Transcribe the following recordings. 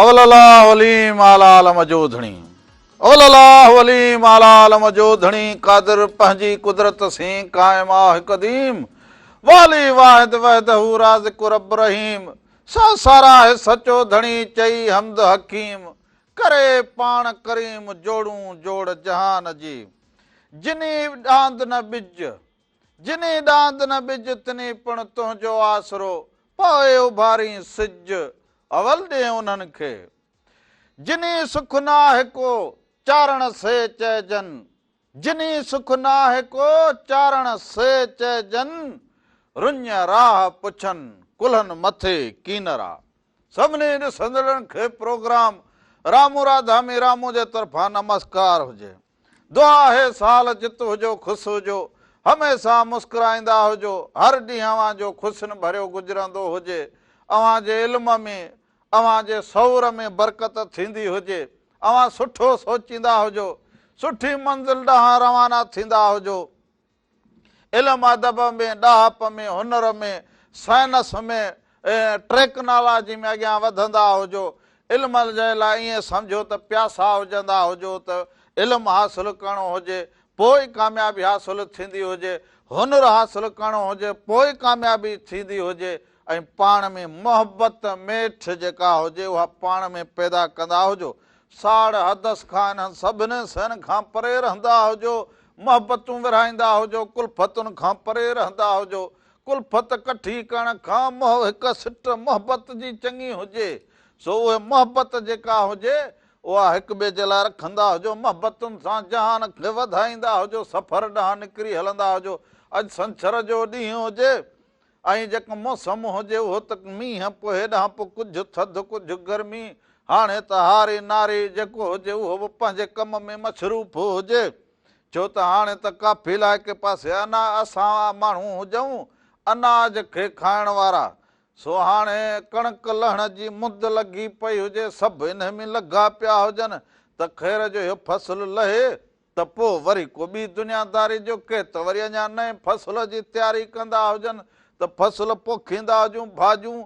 اول الله عليم اعلي عالم جو ڌڻي اول الله عليم اعلي عالم جو ڌڻي قادر پنهنجي قدرت سين قائم آه قديم والي واحد وحده رازق رب رحيم سا ساراهه سچو ڌڻي چئي حمد حڪيم ڪري پاڻ ڪريم جوڙون جوڙ جهان جي جني ڏاند نه ٻج جني ڏاند نه ٻج تني پڻ تنهنجو آسرو پوء اڀارين سج اول ڏي انهن کي. جني سک ناهه ڪو چارڻ سي چئجن جني سک ناهه ڪو چارڻ سي چئجن رڃ راهه پڇن ڪلهن مٿي ڪينرا. سڀني ڏسندڙن کي پروگرام رامو راڌامي رامو جي طرفان نمسڪار هجي. دعا آهي سال جت هجو خوش هجو هميشه مسڪرائيندا هجو هر ڏينهن اوهان جو خوشين ڀريو گذرندو هجي اوهان جي علم ۾ اوهان جي شعور ۾ برڪت ٿيندي هجي اوهان سٺو سوچيندا هجو سٺي منزل ڏانهن روانا ٿيندا هجو. علم ادب ۾، ڏاهپ ۾، هنر ۾، سائنس ۾ ۽ ٽيڪنالاجي ۾ اڳيان وڌندا هجو. علم جي لاء ائين سمجهو ته پياسا هجندا هجو ته علم حاصل ڪرڻو هجي پوء ئي ڪاميابي حاصل ٿيندي هجي، هنر حاصل ڪرڻو هجي پوء ئي ڪاميابي ٿيندي هجي ۽ پاڻ ۾ محبت ميٺ جيڪا هجي اها پاڻ ۾ پيدا ڪندا هجو. ساڙ حدث کان انهن سڀني شين کان پري رهندا هجو، محبتون ورهائيندا هجو، ڪلفتن کان پري رهندا هجو، ڪلفت ڪٺي ڪرڻ کان هڪ سٽ محبت جي چڱي هجي، سو اهي محبت جيڪا هجي اها هڪ ٻئي جي لاء رکندا هجو، محبتن سان جهان کي وڌائيندا هجو، سفر ڏانهن نڪري هلندا هجو، اڄ ڇنڇر جو ڏينهن هجي ۽ جيڪو موسم هجي اهو ته مينهن پوء هيڏانهن پوء ڪجهه ٿڌ ڪجهه گرمي، هاڻي ته هاري ناري جيڪو هجي اهو به پنهنجي ڪم ۾ مصروف هجي، ڇو ته هاڻي ته ڪافي علائقي پاسي انا اسان ماڻهو هجون اناج کي کائڻ وارا، سو هاڻي ڪڻڪ لهڻ جي مند لڳي پئي هجي، سڀ انهي ۾ لڳا پيا هجن ته خير جو اهو فصل لهي ته پوء وري ڪو ٻي دنياداري جو ڪي ته وري اڃا نئين فصل جي تياري ڪندا هجن ته فصل پوکيندا هجون ڀاڄيون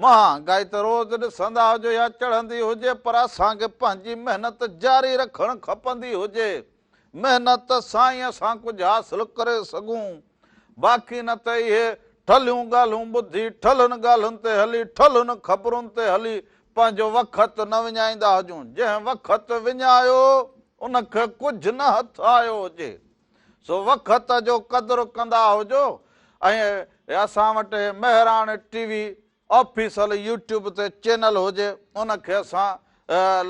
مهانگائي ته روز ڏسندا هجو يا چڙهندي هجي پر اسان کي پنهنجي محنت جاري رکڻ کپندي هجي محنت سان ئي اسان ڪجهه حاصل ڪري سگهون باقي نه ته اهي ٺلهيون ڳالهيون ٻڌي ٺلهن ڳالهين تي هلي ٺلهن خبرن تي هلي پنهنجو وقت نه وڃائيندا هجون، جنهن وقت وڃايو ان کي ڪجهه نه هٿ آيو هجي، سو وقت جو قدر ڪندا هجو ۽ اسان وٽ هي Mehran T V official YouTube تي چينل هجي ان کي اسان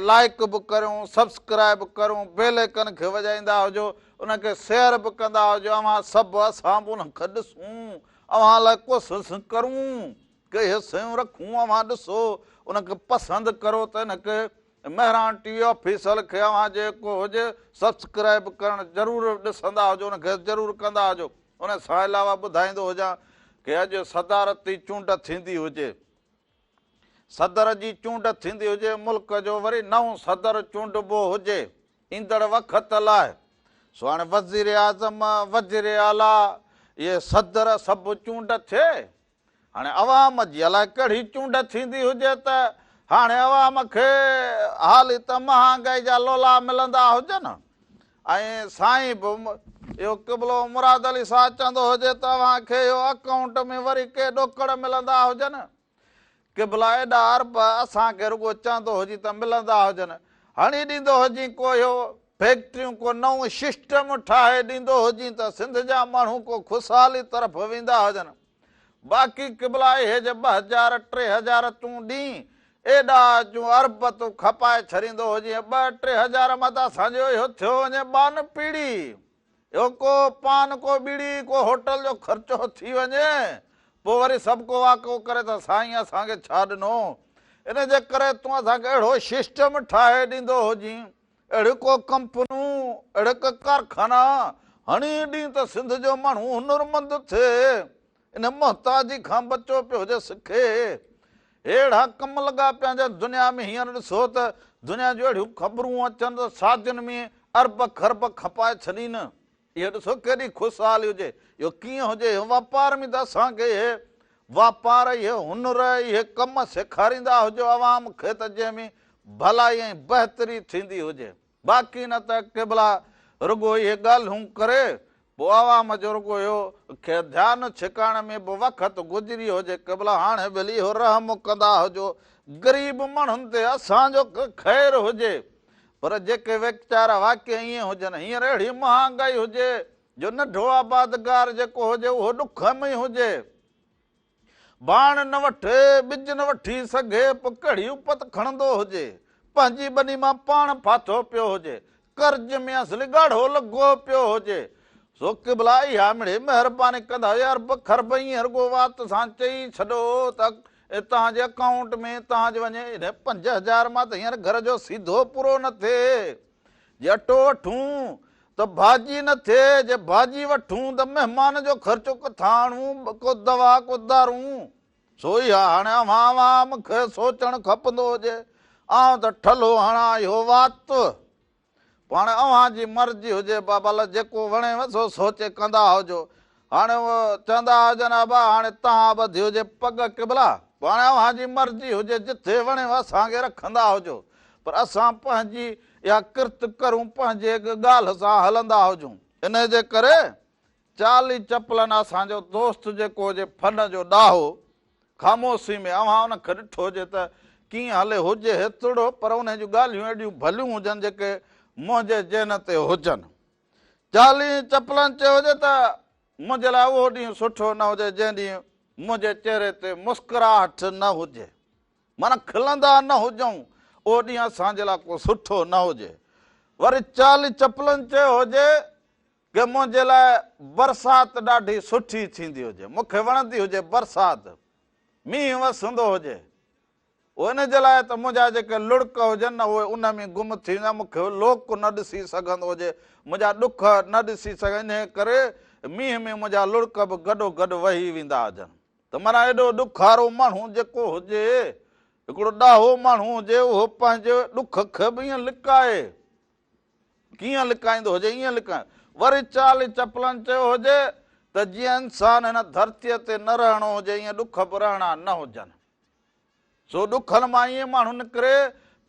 لائيڪ به ڪريون سبسڪرائيب ڪريون بيل آئيڪن کي وڄائيندا هجو ان کي شيئر به ڪندا هجو اوهان سڀ اسان به ان کي ڏسون اوهان لاء ڪوشش ڪرون. ڪي شيون رکون اوهان ڏسو ان کي پسند ڪرو ته ان کي مهراڻ ٽي وي آفيسل کي اوهان جيڪو هجي سبسڪرائب ڪرڻ ضرور ڏسندا هجو ان کي ضرور ڪندا هجو ان سان علاوه ٻڌائيندو هجان ڪي اڄ صدارتي چونڊ ٿيندي هجي صدر جي چونڊ ٿيندي هجي ملڪ جو وري نئون صدر چونڊبو هجي ايندڙ وقت لاء سو هاڻي وزير اعظم وزير اعليٰ اهي صدر سڀ چونڊ ٿئي هاڻي عوام جي الائي ڪهڙي چونڊ ٿيندي هجي ته هاڻي عوام کي حالي ته مهانگائي جا لولا ملندا هجن ۽ سائين به اهو قبلو مراد علي شاهه چوندو هجي ته اوهان کي اهو اڪائونٽ ۾ وري ڪي ڏوڪڙ ملندا هجن. قبلا ايڏا ارب اسان کي رڳو چوندو هجي ته ملندا هجن. هڻي ڏيندو هجين ڪو اهو فيڪٽريون ڪو نئون سسٽم ٺاهي ڏيندو هجين ته سنڌ جا ماڻهو ڪو خوشحالي طرف ويندا هجن. باقي قبلا اهي جي 2000 3000 تون ڏين ايڏا جون ارب تون کپائي ڇڏيندو هجين 2 3000 مان ته اسان جو اهو ٿيو وڃي ٻان پيڙي اهو ڪو پان ڪو ٻيڙي ڪو هوٽل جو خرچو ٿي وڃي پوء وري سڀ ڪو واڪو ڪري ته سائين اسان کي ڇا ڏنو ان جي ڪري تون اسان کي اهڙو سسٽم ٺاهي ڏيندو هجين اهڙيون ڪو ڪمپنيون، اهڙا ڪي ڪارخانا هڻي ڏين ته سنڌ جو ماڻهو هنرمند ٿئي، ان محتاجي کان بچو پيو هجي سکي. اهڙا ڪم لڳا پيا آهن دنيا ۾ هينئر ڏسو ته دنيا جون اهڙيون خبرون اچن ته شادين ۾ ارب کرب کپائي ڇڏين. اهو ڏسو ڪيڏي خوشحالي هجي، اهو ڪيئن هجي، اهو واپار ۾ ته اسان کي اهي واپار، اهي هنر، اهي ڪم سيکاريندا هجو عوام کي ته جنهن ۾ ڀلائي ۽ بهتري ٿيندي هجي. باقي نه ته قبلا رڳو اهي ڳالهيون ڪري پوء عوام جو رڳو اهو کي ڌيان ڇڪائڻ ۾ به وقت گذري هجي قبلا هاڻي ڀلي اهو رحم ڪندا هجو غريب ماڻهن تي اسان جو خير هجي پر جيڪي ويچارا واقعي ائين هجن هينئر اهڙي مهانگائي هجي جو ننڍو آبادگار جيڪو هجي اهو ڏک ۾ هجي. ڀاڻ نه وٺي، ٻج نه وٺي سگهي، پوء ڪهڙي اپت کڻندو هجي؟ پنهنجي ٻني مان پاڻ ڦاٿو پيو هجي، قرض ۾ اصلي ڳاڙهو لڳو پيو هجي. سو قبلا اها مڙئي مهرباني ڪندا ارب کرب ائين رڳو وات سان چئي ڇڏو ته توهان جي اڪائونٽ ۾ توهان جي وڃي انهي 5000 مان ته هينئر گهر جو سيڌو پورو نه ٿئي. جي اٽو وٺون ته ڀاڄي نه ٿئي، جي ڀاڄي وٺون ته مهمان جو خرچو ڪٿان آڻون، ڪو دوا ڪو دارون. سو اها هاڻي اوهان عوام کي سوچڻ کپندو هجي. آئون ته ٺلهو هڻان اهو وات. پوء هاڻي اوهان جي مرضي هجي بابا جيڪو وڻيو سو سوچي ڪندا هجو. هاڻي چوندا هجن ابا هاڻي توهان ٻڌي هجي پڳ قبلا. پوء هاڻي اوهان جي مرضي هجي جٿي وڻيو اسان کي رکندا هجو. پر اسان پنهنجي اها ڪرت ڪرون پنهنجي ڳالهه سان هلندا هجون. انهيء جي ڪري چارلي چپلن اسان جو دوست جيڪو هجي فن جو ڏاهو خاموشي ۾ اوهان ان کي ڏٺو هجي ته ڪيئن هلي هجي هيترڙو پر انهي جون ڳالهيون اهڙيون ڀليون هجن جيڪي منهنجي ذهن تي هجن. چارلي چپلن چيو هجي ته منهنجي لاء اهو ڏينهن سٺو نه هجي جنهن ڏينهن منهنجي چهري تي مسڪراهٽ نه هجي. معنيٰ کلندا نه هجون، اهو ڏينهن اسان جي لاء ڪو سٺو نه هجي. وري چارلي چپلن چيو هجي ڪه منهنجي لاء برسات ڏاڍي سٺي ٿيندي هجي، مون کي وڻندي هجي برسات، مينهن وسندو هجي، اهو ان جي لاء ته منهنجا جيڪي لڙڪ هجن نه اهي ان ۾ گم ٿي ويندا، مون کي لوڪ نه ڏسي سگهندو هجي، منهنجا ڏک نه ڏسي سگهن، انهيء ڪري مينهن ۾ منهنجا لڙڪ به گڏوگڏ وهي ويندا هجن. ته معنيٰ ايڏو ڏکارو ماڻهو جيڪو هجي، هڪڙو ڏاهو ماڻهو هجي، اهو پنهنجي ڏک کي به ائين لڪائي، ڪيئن لڪائيندو هجي، ائين لڪائي. وري چارلي چپلن چيو هجي ته جيئن انسان هن ڌرتيء تي نه رهڻو هجي، ائين ڏک به رهڻا نه هجن. سو ڏکن مان ائين ماڻهو نڪري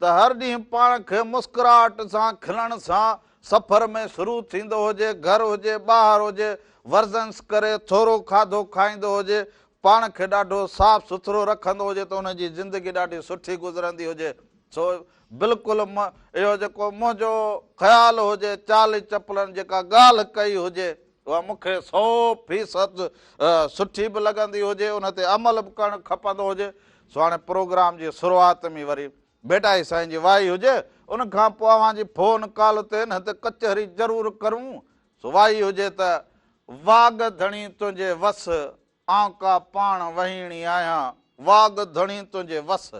ته هر ڏينهن پاڻ کي مسڪراهٽ سان کلڻ سان سفر ۾ شروع ٿيندو هجي، گهر هجي ٻاهر هجي، ورزنس ڪري ٿورو کاڌو کائيندو هجي، پاڻ کي ڏاڍو صاف سٿرو رکندو هجي ته ان جي زندگي ڏاڍي سٺي گذرندي هجي. سو بلڪل اهو جيڪو منهنجو خيال هجي چارلي چپلن جيڪا ڳالهه ڪئي هجي اها مون کي سو فيصد سٺي به لڳندي هجي ان تي عمل به ڪرڻ کپندو هجي. سو هاڻي پروگرام جي شروعات ۾ وري ڀيٽائي سائين جي وائي هجي ان کان پوء اوهان جي فون ڪال تي نه ته ڪچهري ضرور ڪرون. سو وائي هجي ته واڳ ڌڻي تنهنجي وس آئون ڪا پاڻ وهيڻي آهيان واڳ ڌڻي تنهنجي وس.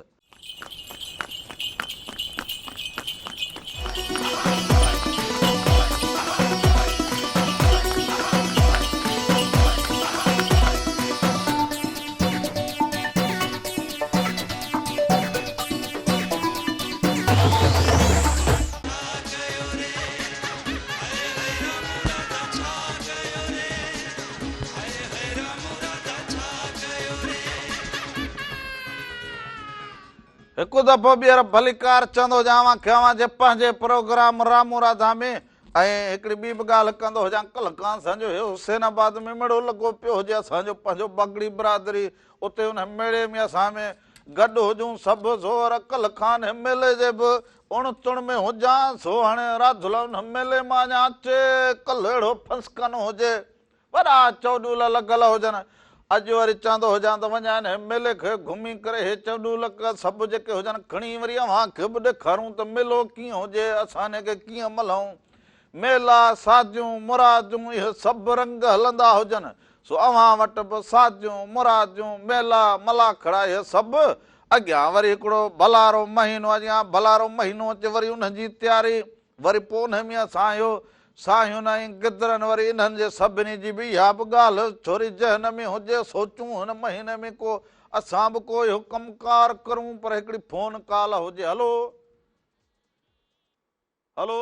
هڪ دفعو ٻيهر ڀليڪار چوندو هجان اوهان کي اوهان جي پنهنجي پروگرام رامو راڌا ۾ ۽ هڪڙي ٻي به ڳالهه ڪندو هجان ڪلهه کان اسان جو هي حسين آباد ۾ ميڙو لڳو پيو هجي اسان جو پنهنجو باگڙي برادري اتي ان ميڙي ۾ اسان ۾ گڏ هجون سڀ زور ڪلهه کان هن ميلي جي به اڻ تڻ ۾ هجان سو هاڻي راڌل ان ميلي مان اڃا اچي ڪلهه اهڙو ڦنسڪن هجي وڏا چوڏول لڳل هجن. اڄ وري چوندو هجان ته وڃان هن ميلي کي گهمي ڪري هي چوڏول سڀ جيڪي هجن کڻي وري اوهان کي به ڏيکارون ته ميلو ڪيئن هجي اسان ان کي ڪيئن ملهائون. ميلا، ساديون، مراديون اهي سڀ رنگ هلندا هجن. سو اوهان وٽ به ساديون، مراديون، ميلا، ملاکڙا اهي سڀ اڳيان وري هڪڙو ڀلارو مهينو اڳيان ڀلارو مهينو اچي وري انهن جي تياري وري پوء انهي ۾ اسان اهو ساهين ۽ گدرن وري انهن جي سڀني جي به اها به ڳالهه ٿوري ذهن ۾ هجي سوچون هن مهيني ۾ ڪو اسان به ڪو اهو ڪم ڪار ڪرون پر هڪڙي فون ڪال هجي هلو هلو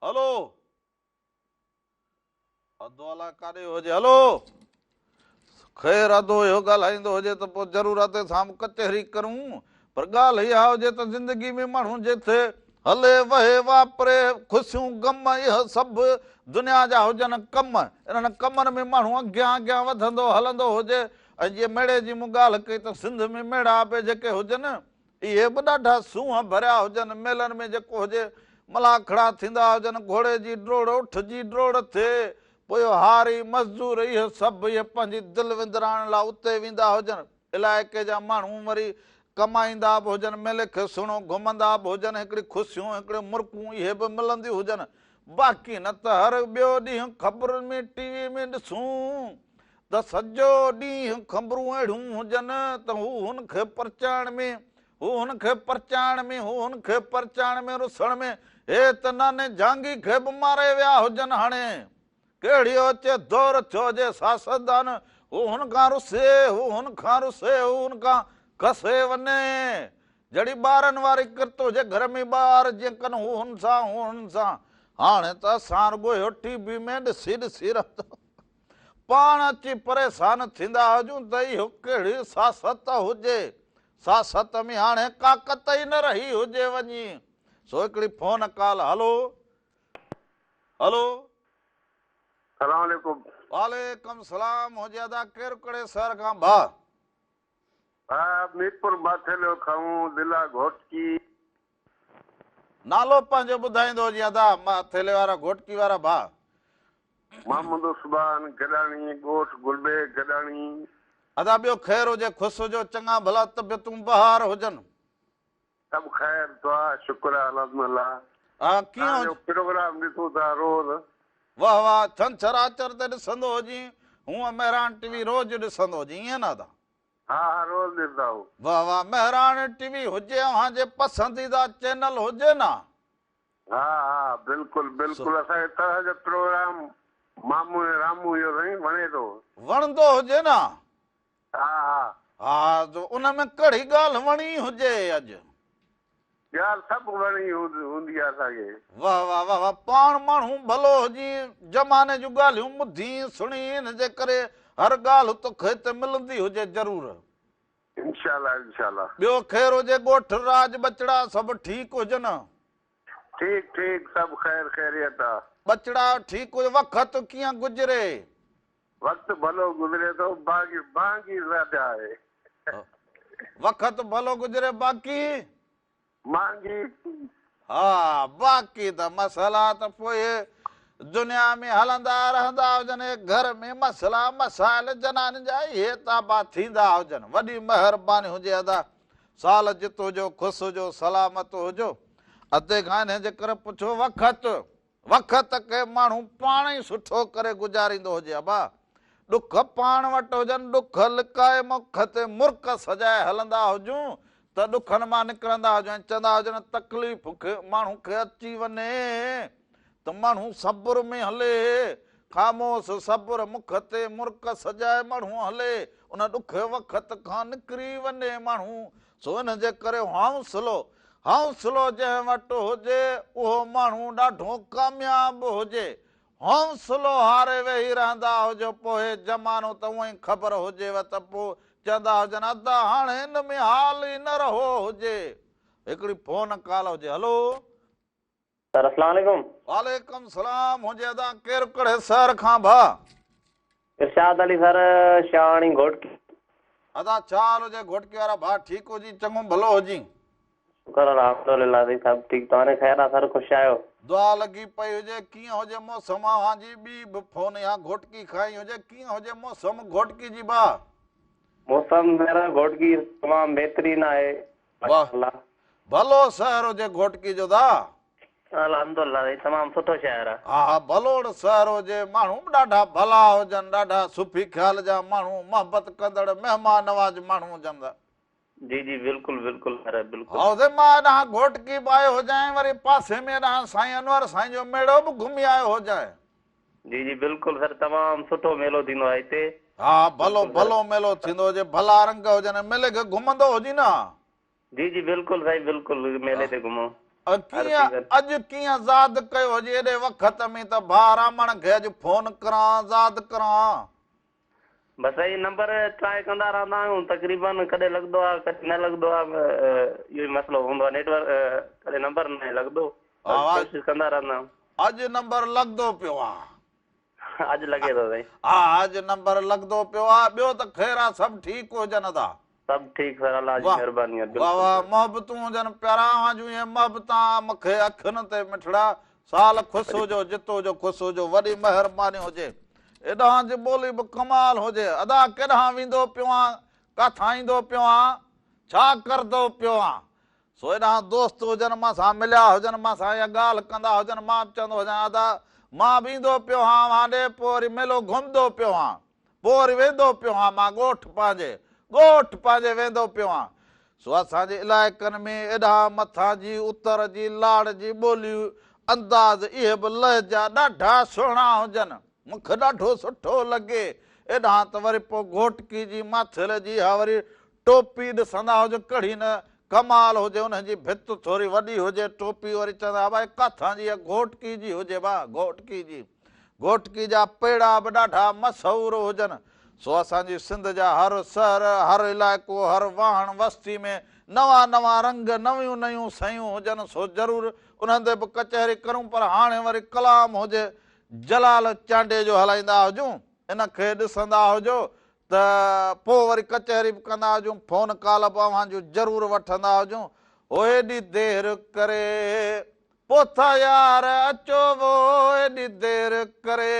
هلو ادو الاء ڪاڏي هجي هلو خير ادو اهو ڳالهائيندو هجي ته پوء ضرور ادي سان به ڪچهري ڪرون پر ڳالهه اها هجي ته زندگي ۾ ماڻهو جتي هلي وهي واپري، خوشيون غم اهي سڀ دنيا جا هجن ڪم، انهن ڪمن ۾ ماڻهو اڳيان اڳيان وڌندو هلندو هجي ۽ جيئن ميڙي جي مون ڳالهه ڪئي ته سنڌ ۾ ميڙا به جيڪي هجن اهي به ڏاڍا سونهن ڀريا هجن، ميلن ۾ جيڪو هجي ملاکڙا ٿيندا هجن، گهوڙي جي ڊوڙ، اٺ جي ڊوڙ ٿئي، پوء هاري، مزدور اهي سڀ اهي پنهنجي دل وندرائڻ لاء اتي ويندا هجن. علائقي جا ماڻهو وري ڪمائيندا به هجن، ميلي کي سهڻو گهمندا به هجن، هڪڙي خوشيون، هڪڙي مرڪون اهي به ملنديون هجن. باقي نه ته هر ٻيو ڏينهن خبرن ۾ ٽي وي ۾ ڏسون ته سڄو ڏينهن خبرون اهڙيون هجن ته هو هن کي پرچائڻ ۾، هو هن کي پرچائڻ ۾، هو هن کي پرچائڻ ۾ رسڻ ۾، هي ته ناني جهانگي کي به ماري ويا هجن هاڻي. ڪهڙي اچي دور ٿيو جي سياستدان هو هن کان رسي، هو هن کان رسي، هو هن کان کسي وڃي. جھڙي ٻارن واري ڪرت هجي گهر ۾ ٻار جيئن ڪن هو هن سان، هو هن سان. هاڻي ته اسان رڳو اهو ٽي وي ۾ ڏسي ڏسي رهندا پاڻ اچي پريشان ٿيندا هجون ته اهو ڪهڙي سياست هجي. سياست ۾ هاڻي ڪا قطعي نه رهي هجي وڃي. سو هڪڙي فون ڪال هلو. هلو. سلام عليڪم. وعليڪم سلام هجي ادا ڪير ڪهڙي شهر کان ڀاء. ڀاء ميرپور ماٿيلو کان ضلع گهوٽڪي. نالو پنهنجو ٻڌائيندو هجي ادا ماٿيلي وارا گهوٽڪي وارا ڀاء. محمد عثمان گڏاڻي ڳوٺ گلبيگ گڏاڻي. ادا ٻيو خير هجي خوش هجو چڱا ڀلا طبيعتون بهار هجن. سڀ خير دعا شڪر آ الحمدالله. ها ڪيئن توهان جو پروگرام ڏسون ٿا روز. واه واه ڇنڇر آچر تي ڏسندو هجين هونء مهراڻ ٽي وي روز ڏسندو هجين ائين نه ادا. ها ها روز ڏسندا آهيون. واه واه مهراڻ ٽي وي هجي اوهان جي پسنديده چينل هجي نه. ها ها بلڪل بلڪل اسان کي توهان جو پروگرام مامو ۽ رامو اهو سائين وڻي ٿو. وڻندو هجي نه. ها ها. ها ته ان ۾ ڪهڙي ڳالهه وڻي هجي اڄ. ڳالهه سڀ وڻي هوندي آ اسان کي. واه واه واه واه پاڻ ماڻهو ڀلو هجي زماني جون ڳالهيون ٻڌي سڻي ان جي ڪري هر ڳالهه توکي ته ملندي هجي ضرور. انشاء الله انشاء الله. ٻيو خير هجي ڳوٺ راڄ ٻچڙا سڀ ٺيڪ هجن. ٺيڪ ٺيڪ سڀ خير خيريت آ. ٻچڙا ٺيڪ هجي وقت ڪيئن گذري. وقت ڀلو گذري ٿو باقي مهانگي زياده آهي. وقت ڀلو گذري باقي. مهانگي. ها باقي ته مسئلا ته پوء دنيا ۾ هلندا رهندا هجن اهي گهر ۾ مسئلا مسائل جنانين جا اهي تابا ٿيندا هجن وڏي مهرباني هجي ادا سال جت هجو خوش هجو سلامت هجو ادي کان انهي جي ڪري پڇو وقت وقت کي ماڻهو پاڻ ئي سٺو ڪري گذاريندو هجي ابا! ڏک پاڻ وٽ هجن، ڏک لڪائي مک تي مرڪ سجائي هلندا هجون ته ڏکن مان نڪرندا هجون ۽ چوندا هجن تڪليف کي ماڻهو کي اچي وڃي ته ماڻهو صبر ۾ هلي، خاموش صبر مک تي مرڪ سجائي ماڻهو هلي ان ڏکي وقت کان نڪري وڃي ماڻهو سو ان جي ڪري حوصلو، حوصلو جنهن وٽ هجي، اهو ماڻهو ڏاڍو ڪامياب هجي. حوصلو هاري ويهي رهندا هجو، پوء هي زمانو ته اونئن ئي خبر هجيو ته پوء چوندا هجن ادا هاڻي ان ۾ حال ئي نه رهو هجي. هڪڙي فون ڪال هجي. هلو. سر اسلام عليڪم. وعليڪم سلام هجي ادا ڪير ڪهڙي شهر کان ڀا. ارشاد علي سر شاهاڻي گهوٽڪي. ادا ڇا حال هجي گهوٽڪي وارا ڀا ٺيڪ هجين چڱو ڀلو هجين. شڪر الحمدلله سائين سڀ ٺيڪ توهان کي خير آ سر خوش آهيو. دعا لڳي پئي هجي ڪيئن هجي موسم اوهان جي ٻي به فون يا گهوٽڪي کان ئي هجي ڪيئن هجي موسم گهوٽڪي جي ڀا. موسم سر گهوٽڪي تمام بهترين آهي واه ڀلو شهر هجي گهوٽڪي جو دا. الحمدلله سائين تمام سٺو شهر آ. ها ها ڀلوڙ شهر هجي ماڻهو به ڏاڍا ڀلا هجن ڏاڍا سڦي خيال جا ماڻهو محبت ڪندڙ مهمان نواز ماڻهو هجن دا. جي جي بلڪل بلڪل سر بلڪل. هائو سائين مان هيڏانهن گهوٽڪي به آيو هجانء وري پاسي ۾ هيڏانهن سائين انور سائين جو ميڙو به گهمي آيو هجانء. جي جي بلڪل سر تمام سٺو ميلو ٿيندو آهي هتي. ها ڀلو ڀلو ميلو ٿيندو هجي ڀلا رنگ هجن ميلي کي گهمندو هجين نه. جي جي بلڪل سائين بلڪل ميلي تي گهمو. ڪيئن اڄ ڪيئن ياد ڪيو هجي ايڏي وقت ۾ ته ڀاء رامڻ کي اڄ فون ڪران ياد ڪران. بس هي نمبر ٽرائي ڪندا رهندا آهيون تقريبن ڪڏهن لڳندو آهي ڪڏهن نه لڳندو آهي اهو ئي مسئلو هوندو آهي نيٽ ورڪ ڪڏهن نمبر ناهي لڳندو ڪوشش ڪندا رهندا آهيون. اڄ نمبر لڳندو پيو آ. اڄ لڳي ٿو سائين. ها اڄ نمبر لڳندو پيو آ ٻيو ته خير آ سڀ ٺيڪ هجن ادا. سڀ ٺيڪ سر الله جي مهرباني آ بلڪل. واه واه محبتون هجن پيارا اوهان جون اهي محبتان مونکي اکين تي مٺڙا سال خوش هجو جت هجو خوش هجو وڏي مهرباني هجي ايڏانهن جي ٻولي به ڪمال هجي ادا ڪيڏانهن ويندو پيو آن ڪاٿان ايندو پيو آن ڇا ڪردو پيو آن سو ايڏانهن دوست هجن مان سان مليا هجن مان سان اها ڳالهه ڪندا هجن مان به چوندو هجان ادا مان به ايندو پيو هان اوهان ڏي پوء وري ميلو گهمندو پيو هان پوء وري ويندو پيو هان مان ڳوٺ پنهنجي، ڳوٺ پنهنجي ويندو پيو هان. سو اسان جي علائقن ۾ ايڏانهن مٿان جي اتر جي لاڙ جي ٻولي انداز اهي به لهجا ڏاڍا سهڻا هجن. مون کي ڏاڍو سٺو لڳي. ايڏانهن ته وري پوء گهوٽڪي جي ماٿيلي جي اها وري ٽوپي ڏسندا هجو ڪهڙي نه ڪمال هجي انهن جي ڀت ٿوري وڏي هجي ٽوپي وري چوندا ڀائي ڪاٿان جي اها گهوٽڪي جي هجي ڀا گهوٽڪي جي. گهوٽڪي جا پيڙا به ڏاڍا مشهور هجن، سو اسان جي سنڌ جا هر شهر، هر علائقو، هر واهڻ وستي ۾ نوان نوان رنگ، نيون نيون شيون هجن، سو ضرور انهن تي به ڪچهري ڪرون، پر هاڻي وري ڪلام هجي جلال چانڊيي جو هلائيندا هجون، ان کي ڏسندا هجو ته پوء وري ڪچهري به ڪندا هجون، فون ڪال به اوهان جون ضرور وٺندا هجون، هو ايڏي دير ڪري. پوٿا يار اچو وو ايڏي دير ڪري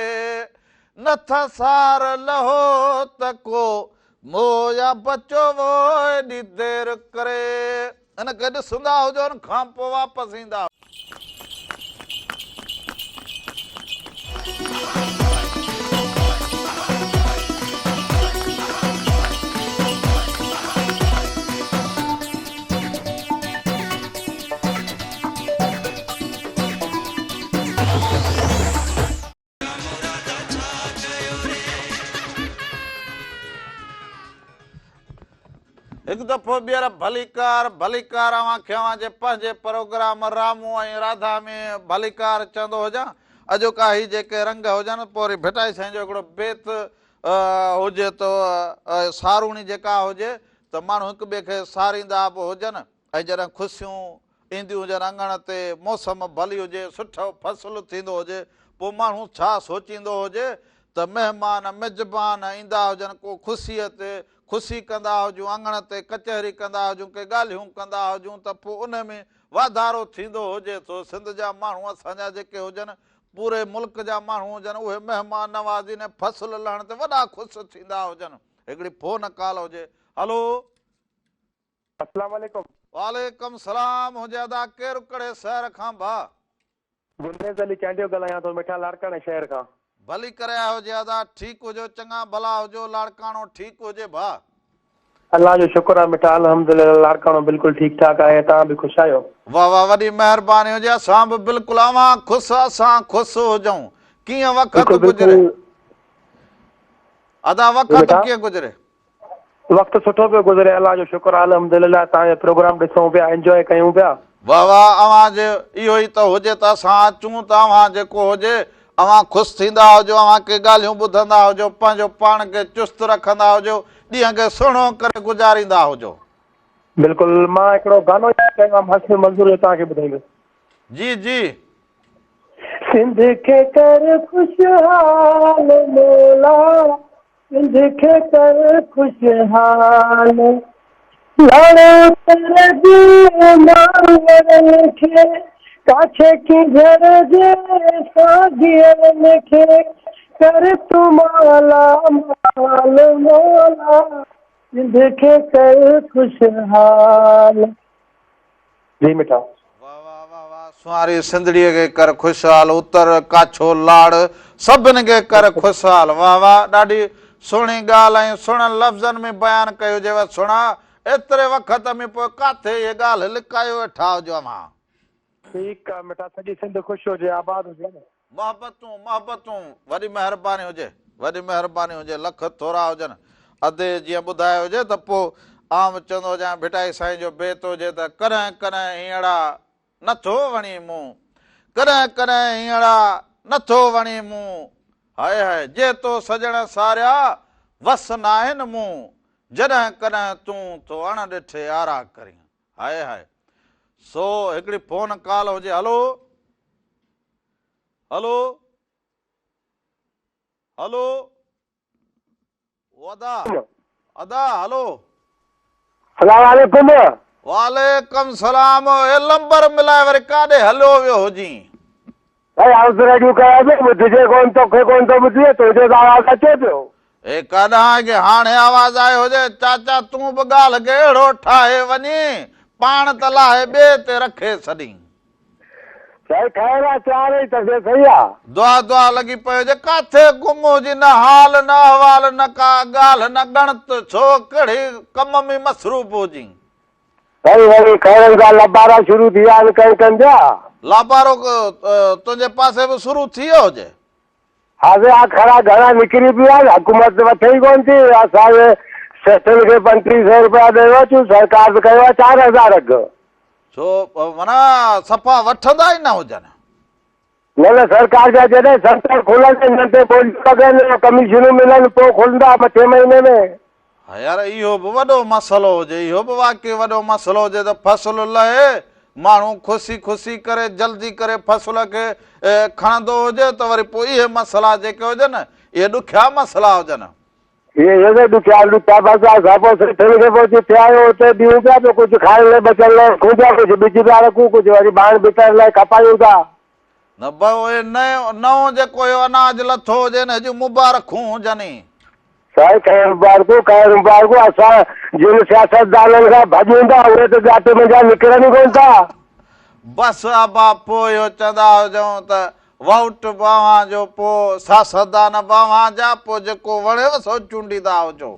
نٿا سار لهو ته ڪو مو يا بچو وو ايڏي دير ڪري ان کي ڏسندا هجو ان کان پوء واپس ايندا. هڪ دفعو ٻيهر ڀليڪار ڀليڪار اوهان کي اوهان جي پنهنجي پروگرام رامو ۽ راڌا ۾ ڀليڪار چوندو هجان اڄوڪا هي جيڪي رنگ هجن پوء وري ڀٽائي سائين جو هڪڙو بيت هجي ته ساروڻي جيڪا هجي ته ماڻهو هڪ ٻئي کي ساريندا به هجن ۽ جڏهن خوشيون اينديون هجن اڱڻ تي، موسم ڀلي هجي، سٺو فصل ٿيندو هجي، پوء ماڻهو ڇا سوچيندو هجي ته مهمان ميزبان ايندا هجن، ڪو خوشيء تي خوشي ڪندا هجون، اڱڻ تي ڪچهري ڪندا هجون، ڪي ڳالهيون ڪندا هجون ته پوء ان ۾ واڌارو ٿيندو هجي ٿو. سنڌ جا ماڻهو اسان جا جيڪي هجن، پوري ملڪ جا ماڻهو هجن، اهي مهمان نوازي ۽ فصل لهڻ تي وڏا خوش ٿيندا هجن. هڪڙي فون ڪال هجي. هلو. اسلام عليڪم. وعليڪم سلام هجي ادا ڪير ڪهڙي شهر کان ڀا. گلريز علي چانڊيو ڳالهايان ٿو مٺا لاڙڪاڻي شهر کان. ڀلي ڪري آيا هجي ادا ٺيڪ هجو چڱا ڀلا هجو لاڙڪاڻو ٺيڪ هجي ڀا. الله جو شڪر آ مٺا الحمدلله لاڙڪاڻو بلڪل ٺيڪ ٺاڪ آهي توهان به خوش آهيو. واه واه وڏي مهرباني هجي اسان به بلڪل اوهان خوش اسان خوش هجون ڪيئن وقت بلڪل گذري بلڪل ادا جي وقت مٺا. ڪيئن گذري. وقت سٺو پيو گذري الله جو شڪر آ الحمدلله توهان جو پروگرام ڏسون پيا انجواء ڪيون پيا. واه واه اوهان جي اهو ئي ته هجي ته اسان اچون ته اوهان جيڪو هجي اوهان خوش ٿيندا هجو اوهان ڪي ڳالهيون ٻڌندا هجو پنهنجو پاڻ کي چست رکندا هجو ڏينهن کي سهڻو ڪري گذاريندا هجو. بلڪل مان هڪڙو گانو ياد ڪيو آ هاشم منظور جو توهان کي ٻڌائيندس. جي جي. سنڌ کي ڪر خوشحال مولا سنڌ کي ڪر خوشحال لاڙو تر جي ماروئڙن کي ڪاڇي ڪينجهر جي سانگيئڙن کي ڪر تون مالا مال مولا سنڌ کي ڪر خوشحال جي مٺا. واه واه واه واه سونهاري سنڌڙيء کي ڪر خوشحال اتر ڪاڇو لاڙ سڀن کي ڪر خوشحال واه واه ڏاڍي سهڻي ڳالهه ۽ سهڻن لفظن ۾ بيان ڪيو جيو سهڻا ايتري وقت ۾ پوء ڪاٿي اهي ڳالهه لڪايو ويٺا هجو اوهان. ٺيڪ آ مٺا سڄي سنڌ خوش هجي آباد هجي. محبتون محبتون وڏي مهرباني هجي وڏي مهرباني هجي لک ٿورا هجن ادي جيئن ٻڌايو هجي ته پو آئون به چوندو هجان ڀٽائي سائين جو بيت هجي ته ڪڏهن ڪڏهن هينئڙا نٿو وڻي مون ڪڏهن ڪڏهن هينئڙا نٿو وڻي مون هاء هاء جي تو سڄڻ ساريا وس ناهن مون، جڏهن ڪڏهن تون ٿو اڻ ڏٺي آرا ڪرين. High high. سو هڪڙي فون ڪال هجي. هلو. هلو. هلو. او ادا. ادا هلو. سلام عليڪم. وعليڪم سلام. هي لمبر ملائي وري ڪاڏي هليو ويو هجين. ڀائي آئون ته رڙيون ڪيان پيو ٻڌجي ڪونه توکي ڪونه ٿو ٻڌجي تنهنجو ته آواز اچي پيو. هي ڪڏهن ڪي هاڻي آواز آيو هجي چاچا تون به ڳالهه کي اهڙو ٺاهي وڃين پاڻ ته لاهي ٻئي تي رکي ڇڏين. سائين خير آ تيار ئي طبيعت صحيح آ. دعا دعا لڳي پئي هجي ڪاٿي گم هجي نه حال نه احوال نه ڪا ڳالهه نه ڳڻت ڇو ڪهڙي ڪم ۾ مصروف هجين. سائين وري خيرن سان لابارا شروع ٿي ويا آهن ڪڻڪن جا. لابارو تنهنجي پاسي به شروع ٿي ويو هجي. ها سائين آکڙا گهڻا نڪري پيا آهن حڪومت وٺي ئي ڪونه ٿي اسان جي سيٺن کي 35 سو روپيا ڏيو اچون سرڪار ته ڪيو آهي 4000 اگهه. ڇو معنيٰ صفا وٺندا ئي نه هجن. نه نه سرڪار جا جڏهن سينٽر کلن انهن تي ٻوليون لڳن ڪميشنون ملن پوء کلندا مٿين مهيني ۾. ها يار اهو به وڏو مسئلو هجي اهو به واقعي وڏو مسئلو هجي ته فصل لهي ماڻهو خوشي خوشي ڪري جلدي ڪري فصل کي کڻندو هجي ته وري پوء اهي مسئلا جيڪي هجن اهي ڏکيا مسئلا هجن. اهي اهي ڏکيا ڏکيا بس اسان پوء سيٺن کي پهچي ٿيا آهيون اتي ڏيون پيا پيو ڪجهه کائڻ لاء بچڻ لاء رکون پيا ڪجهه ٻج پيا رکون ڪجهه وري ڀاڻ ڀتر لاء کپايون ٿا. نه ڀئو اهي نئون جيڪو اهو اناج لٿو هجي نه جون مبارڪون هجن ئي. سائين خير مبارڪون خير مبارڪون اسان جن سياستدانن کان ڀڄون ٿا اهي ته ڳاٽي منجهان نڪرن ئي ڪونه ٿا. بس ابا پوء اهو چوندا هجون ته ووٽ به اوهان جو پوء سياستدان به اوهان جا پوء جيڪو وڻيو سو چونڊيندا هجو.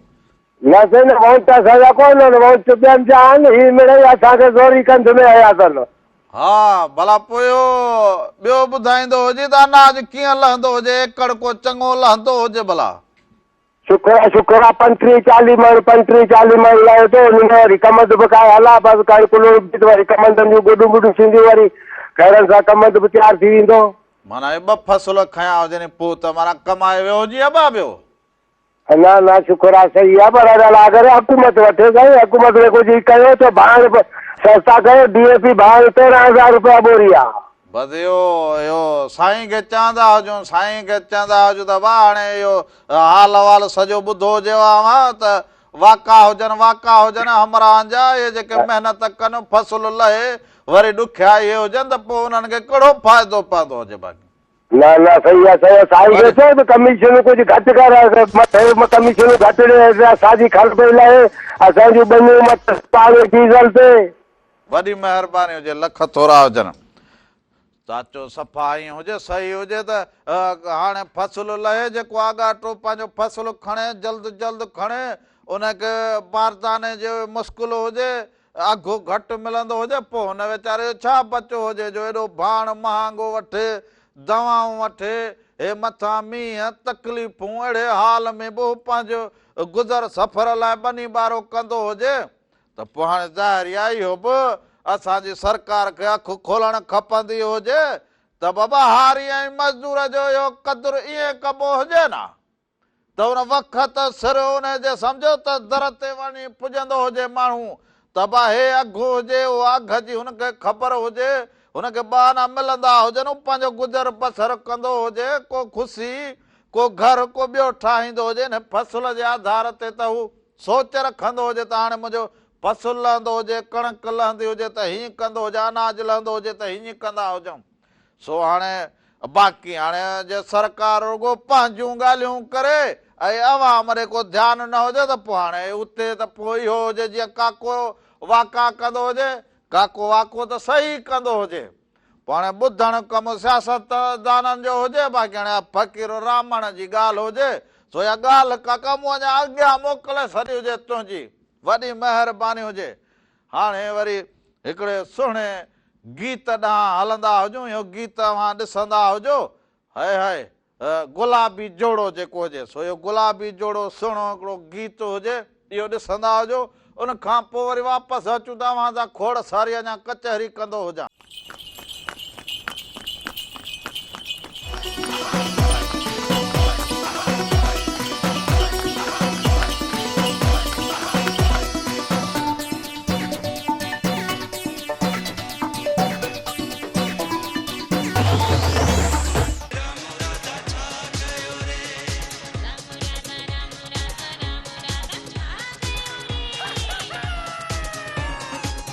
نه سائين نه ووٽ اسان جا ڪونهن ووٽ ٻين جا آهن هي مڙئي اسان کي زوري ڪنڌ ۾ هنيا اٿن. ها ڀلا پوء اهو ٻيو ٻڌائيندو هجي ته اناج ڪيئن لهندو هجي ايڪڙ ڪو چڱو لهندو هجي ڀلا. شڪر آ شڪر آ پنٽيهه چاليهه مڻ پنٽيهه چاليهه مڻ لهي ٿو ان ۾ وري ڪمند به کائي هلا بس ڪڻڪ لڻبي ته وري ڪمندن جون گڏون ٻڏون ٿينديون وري خيرن سان ڪمند به تيار ٿي ويندو. معنيٰ اهي ٻه فصل کنيا هجن پوء ته معنيٰ ڪمائي ويو هجي ابا ٻيو. نه نه شڪر آ صحيح آ پر الله ڪري حڪومت وٺي سائين حڪومت کي ڪجهه ڪيو ته ڀاڻ به سستا ڪيو ڊي اي پي ڀاڻ 13 هزار روپيا ٻوري آ. بس اهو اهو سائين کي چوندا هجون سائين کي چوندا هجون ته واهه هاڻي اهو حال احوال سڄو ٻڌو هجيو اوهان ته واڪا هجن واڪا هجن همراهن جا اهي جيڪي محنت ڪن فصل لهي وري ڏکيا اهي هجن ته پوء انهن کي ڪهڙو فائدو پوندو هجي باقي. نه نه صحيح آهي صحيح آهي سائين کي چئو ته ڪميشنون ڪجهه گهٽ ڪر مٿي ڪميشنون گهٽ ڏي اسان جي کل پئي لهي اسان جون ٻنيون مٿي پاڻي ڊيزل تي. وڏي مهرباني هجي لک ٿورا هجن. چاچو صفا ائين هجي صحيح هجي ته هاڻي فصل لهي جيڪو آڳاٽو پنهنجو فصل کڻي جلد جلد کڻي ان کي بارداني جو مشڪل هجي اگهه گهٽ ملندو هجي پوء هن ويچاري جو ڇا بچو هجي جو ايڏو ڀاڻ مهانگو وٺي دوائون وٺي هي مٿان مينهن تڪليفون اهڙي حال ۾ به هو پنهنجو گذر سفر لاء ٻني ٻارو ڪندو هجي ته پوء هاڻي ظاهر ئي اهو به اسان جي سرڪار کي اک کولڻ کپندي هجي ته بابا هاري ۽ مزدور جو اهو قدر ائين ڪبو هجي نه ته ان وقت سر ان جي سمجهو ته در تي وڃي پڄندو هجي ماڻهو ته با هي اگهه هجي اهو اگهه جي هن کي خبر هجي هن کي ٻه آنا ملندا هجن هو پنهنجو گذر بسر ڪندو هجي ڪو کسي ڪو گهر ڪو ٻيو ٺاهيندو هجي ان فصل جي آڌار تي ته هو سوچ رکندو هجي ته هاڻي منهنجو فصل لهندو هجي، ڪڻڪ لهندي هجي ته هيئن ڪندو هجان، اناج لهندو هجي ته هيئن ڪندا هجون. سو هاڻي باقي هاڻي جي سرڪار رڳو پنهنجون ڳالهيون ڪري ۽ عوام ڏي ڪو ڌيان نه هجي ته پوء هاڻي اتي ته پوء اهو هجي جيئن ڪاڪو واڪا ڪندو هجي، ڪاڪو واڪو ته صحيح ڪندو هجي. پوء هاڻي ٻڌڻ ڪم سياستدانن جو هجي باقي هاڻي اها فقير رامڻ جي ڳالهه هجي سو اها ڳالهه ڪاڪا مون اڃا اڳيان موڪلي ڇڏي هجي تنهنجي وڏي مهرباني هجي. هاڻي وري هڪڙي سهڻي گيت ڏانهن هلندا هجون اهو گيت اوهان ڏسندا هجو هئي هئي گلابي جوڙو جيڪو هجي سو اهو گلابي جوڙو سهڻو هڪڙو گيت هجي اهو ڏسندا هجو ان کان پوء وري واپس اچون ته اوهان سان کوڙ ساري اڃا ڪچهري ڪندو هجان.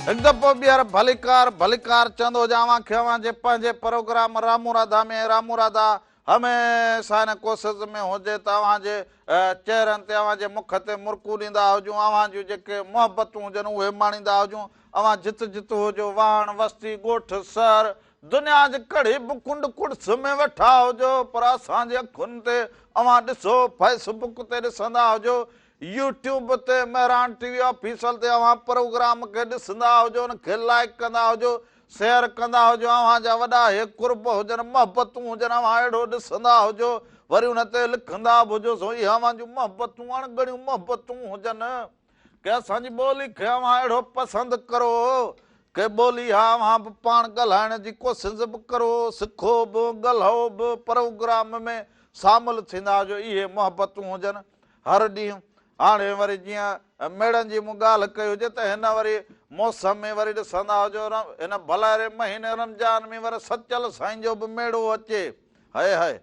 هڪ دفعو ٻيهر ڀليڪار ڀليڪار چوندو هجان اوهان کي اوهان جي پنهنجي پروگرام رامون راڌا ۾ رامون راڌا هميشه ان ڪوشش ۾ هجي ته اوهان جي چهرن تي اوهان جي مک تي مرڪون ڏيندا هجون اوهان جون جيڪي محبتون هجن اهي ماڻيندا هجون اوهان جت جت هجو واهڻ وستي ڳوٺ شهر دنيا جي ڪهڙي به ڪنڊ ڪڙڇ ۾ ويٺا هجو پر اسان جي اکين تي اوهان ڏسو فيس بڪ تي ڏسندا هجو يوٽيوب تي مهراڻ ٽي وي آفيشل تي اوهان پروگرام کي ڏسندا هجو ان کي لائيڪ ڪندا هجو شيئر ڪندا هجو اوهان جا وڏا هي قرب هجن محبتون هجن اوهان اهڙو ڏسندا هجو وري ان تي لکندا به هجو سو اهي اوهان جون محبتون اڻ ڳڻيون محبتون هجن ڪي اسان جي ٻولي کي اوهان اهڙو پسند ڪرو ڪي ٻولي ها اوهان به پاڻ ڳالهائڻ جي ڪوشش به ڪرو سکو به ڳالهائو به پروگرام ۾ شامل ٿيندا هجو اهي محبتون هجن هر ڏينهن هاڻي وري جيئن ميڙن جي مون ڳالهه ڪئي هجي ته هن وري موسم ۾ وري ڏسندا هجو هن ڀلاري مهيني رمضان ۾ وري سچل سائين جو به ميڙو اچي هئي هئي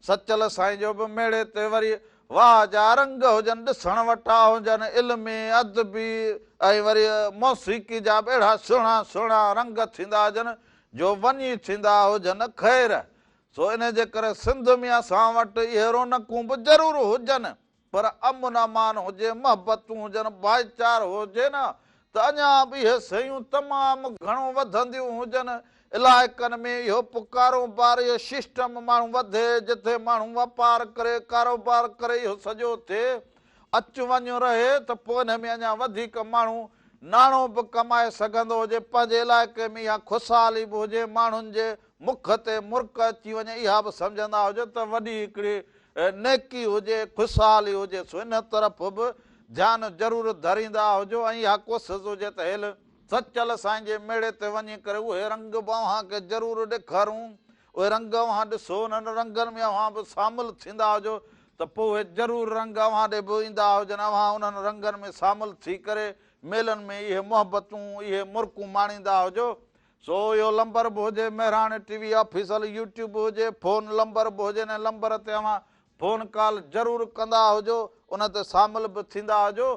سچل سائين جو به ميڙي تي وري واهه جا رنگ هجن ڏسڻ وٽان هجن علمي ادبي ۽ وري موسيقي جا به اهڙا سهڻا سهڻا رنگ ٿيندا هجن جو وڃي ٿيندا هجن خير سو انهي جي ڪري سنڌ ۾ اسان وٽ اهي رونقون به ضرور هجن پر امن امان هجي، محبتون هجن، ڀائيچارو هجي نه ته اڃا به اهي شيون تمام گهڻو وڌنديون هجن. علائقن ۾ اهو به ڪاروبار، اهو سسٽم ماڻهو وڌي، جتي ماڻهو واپار ڪري، ڪاروبار ڪري اهو سڄو ٿئي، اچ وڃ رهي ته پوء انهي ۾ اڃا وڌيڪ ماڻهو ناڻو به ڪمائي سگهندو هجي، پنهنجي علائقي ۾ اها خوشحالي به هجي، ماڻهن جي مک تي مرڪ اچي وڃي اها به سمجهندا هجو ته وڏي هڪڙي نيڪي هجي، خوشحالي هجي، سو ان طرف به ڌيان ضرور ڌريندا هجو ۽ اها ڪوشش هجي ته هيل سچل سائين جي ميڙي تي وڃي ڪري اهي رنگ به اوهان کي ضرور ڏيکارون، اهي رنگ اوهان ڏسو، انهن رنگن ۾ اوهان به شامل ٿيندا هجو ته پوء اهي ضرور رنگ اوهان ڏي به ايندا هجن، اوهان انهن رنگن ۾ شامل ٿي ڪري ميلن ۾ اهي محبتون، اهي مرڪون ماڻيندا هجو. سو اهو لمبر به هجي مهراڻ ٽي وي آفيشل يوٽيوب هجي فون لمبر به هجي ان لمبر تي اوهان فون ڪال ضرور ڪندا هجو ان تي شامل به ٿيندا هجو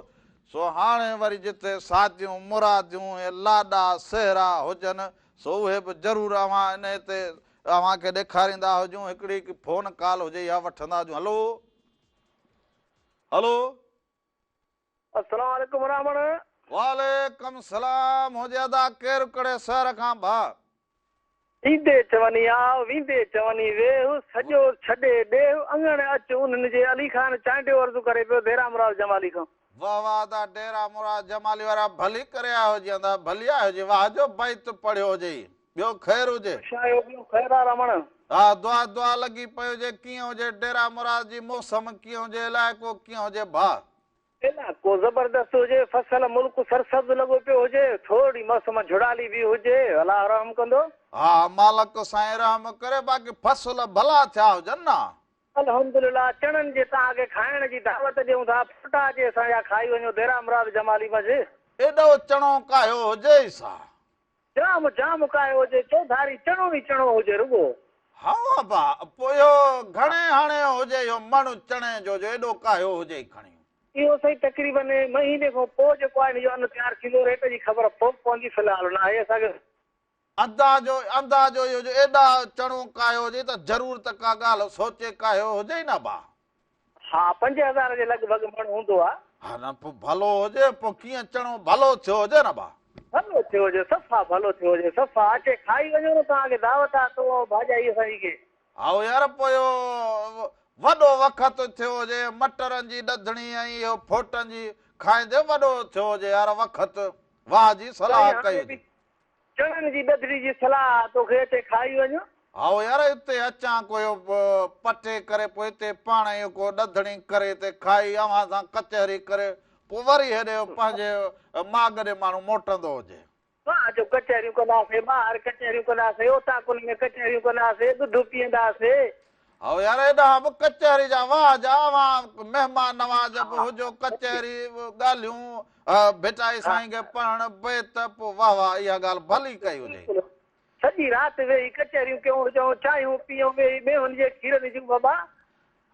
سو هاڻي وري جتي شاديون مراديون ۽ لاڏا سهرا هجن سو اهي به ضرور اوهان انهي تي اوهان کي ڏيکاريندا هجون هڪڙي فون ڪال هجي اها وٺندا هجون هلو هلو. السلام عليڪم راهمڻ. وعليڪم سلام هجي ادا ڪير ڪهڙي شهر کان ڀاء. ايندي چوني آء ويندي چوني ويهه سڄو ڇڏي ڏيهه اڱڻ اچ انهن جي علي خان چانڊيو عرض ڪري پيو ڊيرا مراد جمالي کان. واه واه ادا ڊيرا مراد جمالي وارا ڀلي ڪري آيو هجي ادا ڀلي آيو هجي واه جو بيت پڙهيو هجي ٻيو خير هجي. خوش آهيو ٻيو خير آ رمڻ. ها دعا دعا لڳي پئي هجي ڪيئن هجي ڊيرا مراد جي موسم ڪيئن هجي علائقو ڪيئن هجي ڀاء. علائقو زبردست هجي، فصل ملڪ سرسبز لڳو پيو هجي، ٿورڙي موسم جهڙالي به هجي، الله رحم ڪندو. ها مالڪ سائين رحم ڪري باقي فصل ڀلا ٿيا هجن نه. الحمدلله چڻن جي توهان کي کائڻ جي دعوت ڏيون ٿا، ڦوٽا اچي اسان جا کائي وڃو ديرا مراد جمالي منجهه. ايڏو چڻو ڪاهيو هجي سا. جام جام ڪاهيو هجي، چوڌاري چڻو ئي چڻو هجي رڳو. هائو ابا، پوء اهو گهڻي هاڻي هجي اهو مڻ چڻي جو جو ايڏو ڪاهيو هجي کڻي. اهو سائين تقريبن مهيني کان پوء جيڪو آهي ان جو ان تيار ٿيندو، ريٽ جي خبر پوء پوندي في الحال ناهي اسان کي. اندازو اندازو اهو جو ايڏا چڻو ڪاهيو هجي ته ضرور ته ڪا ڳالهه سوچي ڪاهيو هجي نه ابا. ها 5000 جي لڳ ڀڳ مڻ هوندو آ. ها نه پوء ڀلو هجي پوء ڪيئن چڻو ڀلو ٿيو هجي نه ڀا. ڀلو ٿيو هجي صفا ڀلو ٿيو هجي صفا اچي کائي وڃو نه توهان کي دعوت آ تو ۽ ڀاڄائي اسان جي کي. هائو يار پوء اهو وڏو وقت ٿيو هجي مٽرن جي ڏڌڻي ۽ اهو ڦوٽن جي کائيندي وڏو ٿيو هجي يار وقت واهه جي صلاح سائين ڪئي هاڻي هجي. به چڻن جي ڏڌڙي جي صلاح آ توکي اچي کائي وڃ. هائو يار اتي اچان ڪو اهو پٽي ڪري پوء اتي پاڻ اهو ڪو ڏڌڙي ڪري اتي کائي اوهان سان ڪچهري ڪري پوء وري هيڏي پنهنجي ماڳ ڏي ماڻهو موٽندو هجي. واهه جو ڪچهريون ڪنداسي ٻاهر ڪچهريون ڪنداسي اوطاقن ۾ ڪچهريون ڪنداسي ڏڌ پيئنداسي. هائو يار هيڏانهن به ڪچهري جا واهه جا اوهان مهمان نواز به هجو ڪچهري ڳالهيون ڀٽائي سائين کي پڙهڻ بيت پوء واه واه اها ڳالهه ڀلي ڪئي هجئي. سڄي رات ويهي ڪچهريون ڪيون هجون چانهيون پيئون ويهي ميون جي کيرن جون بابا.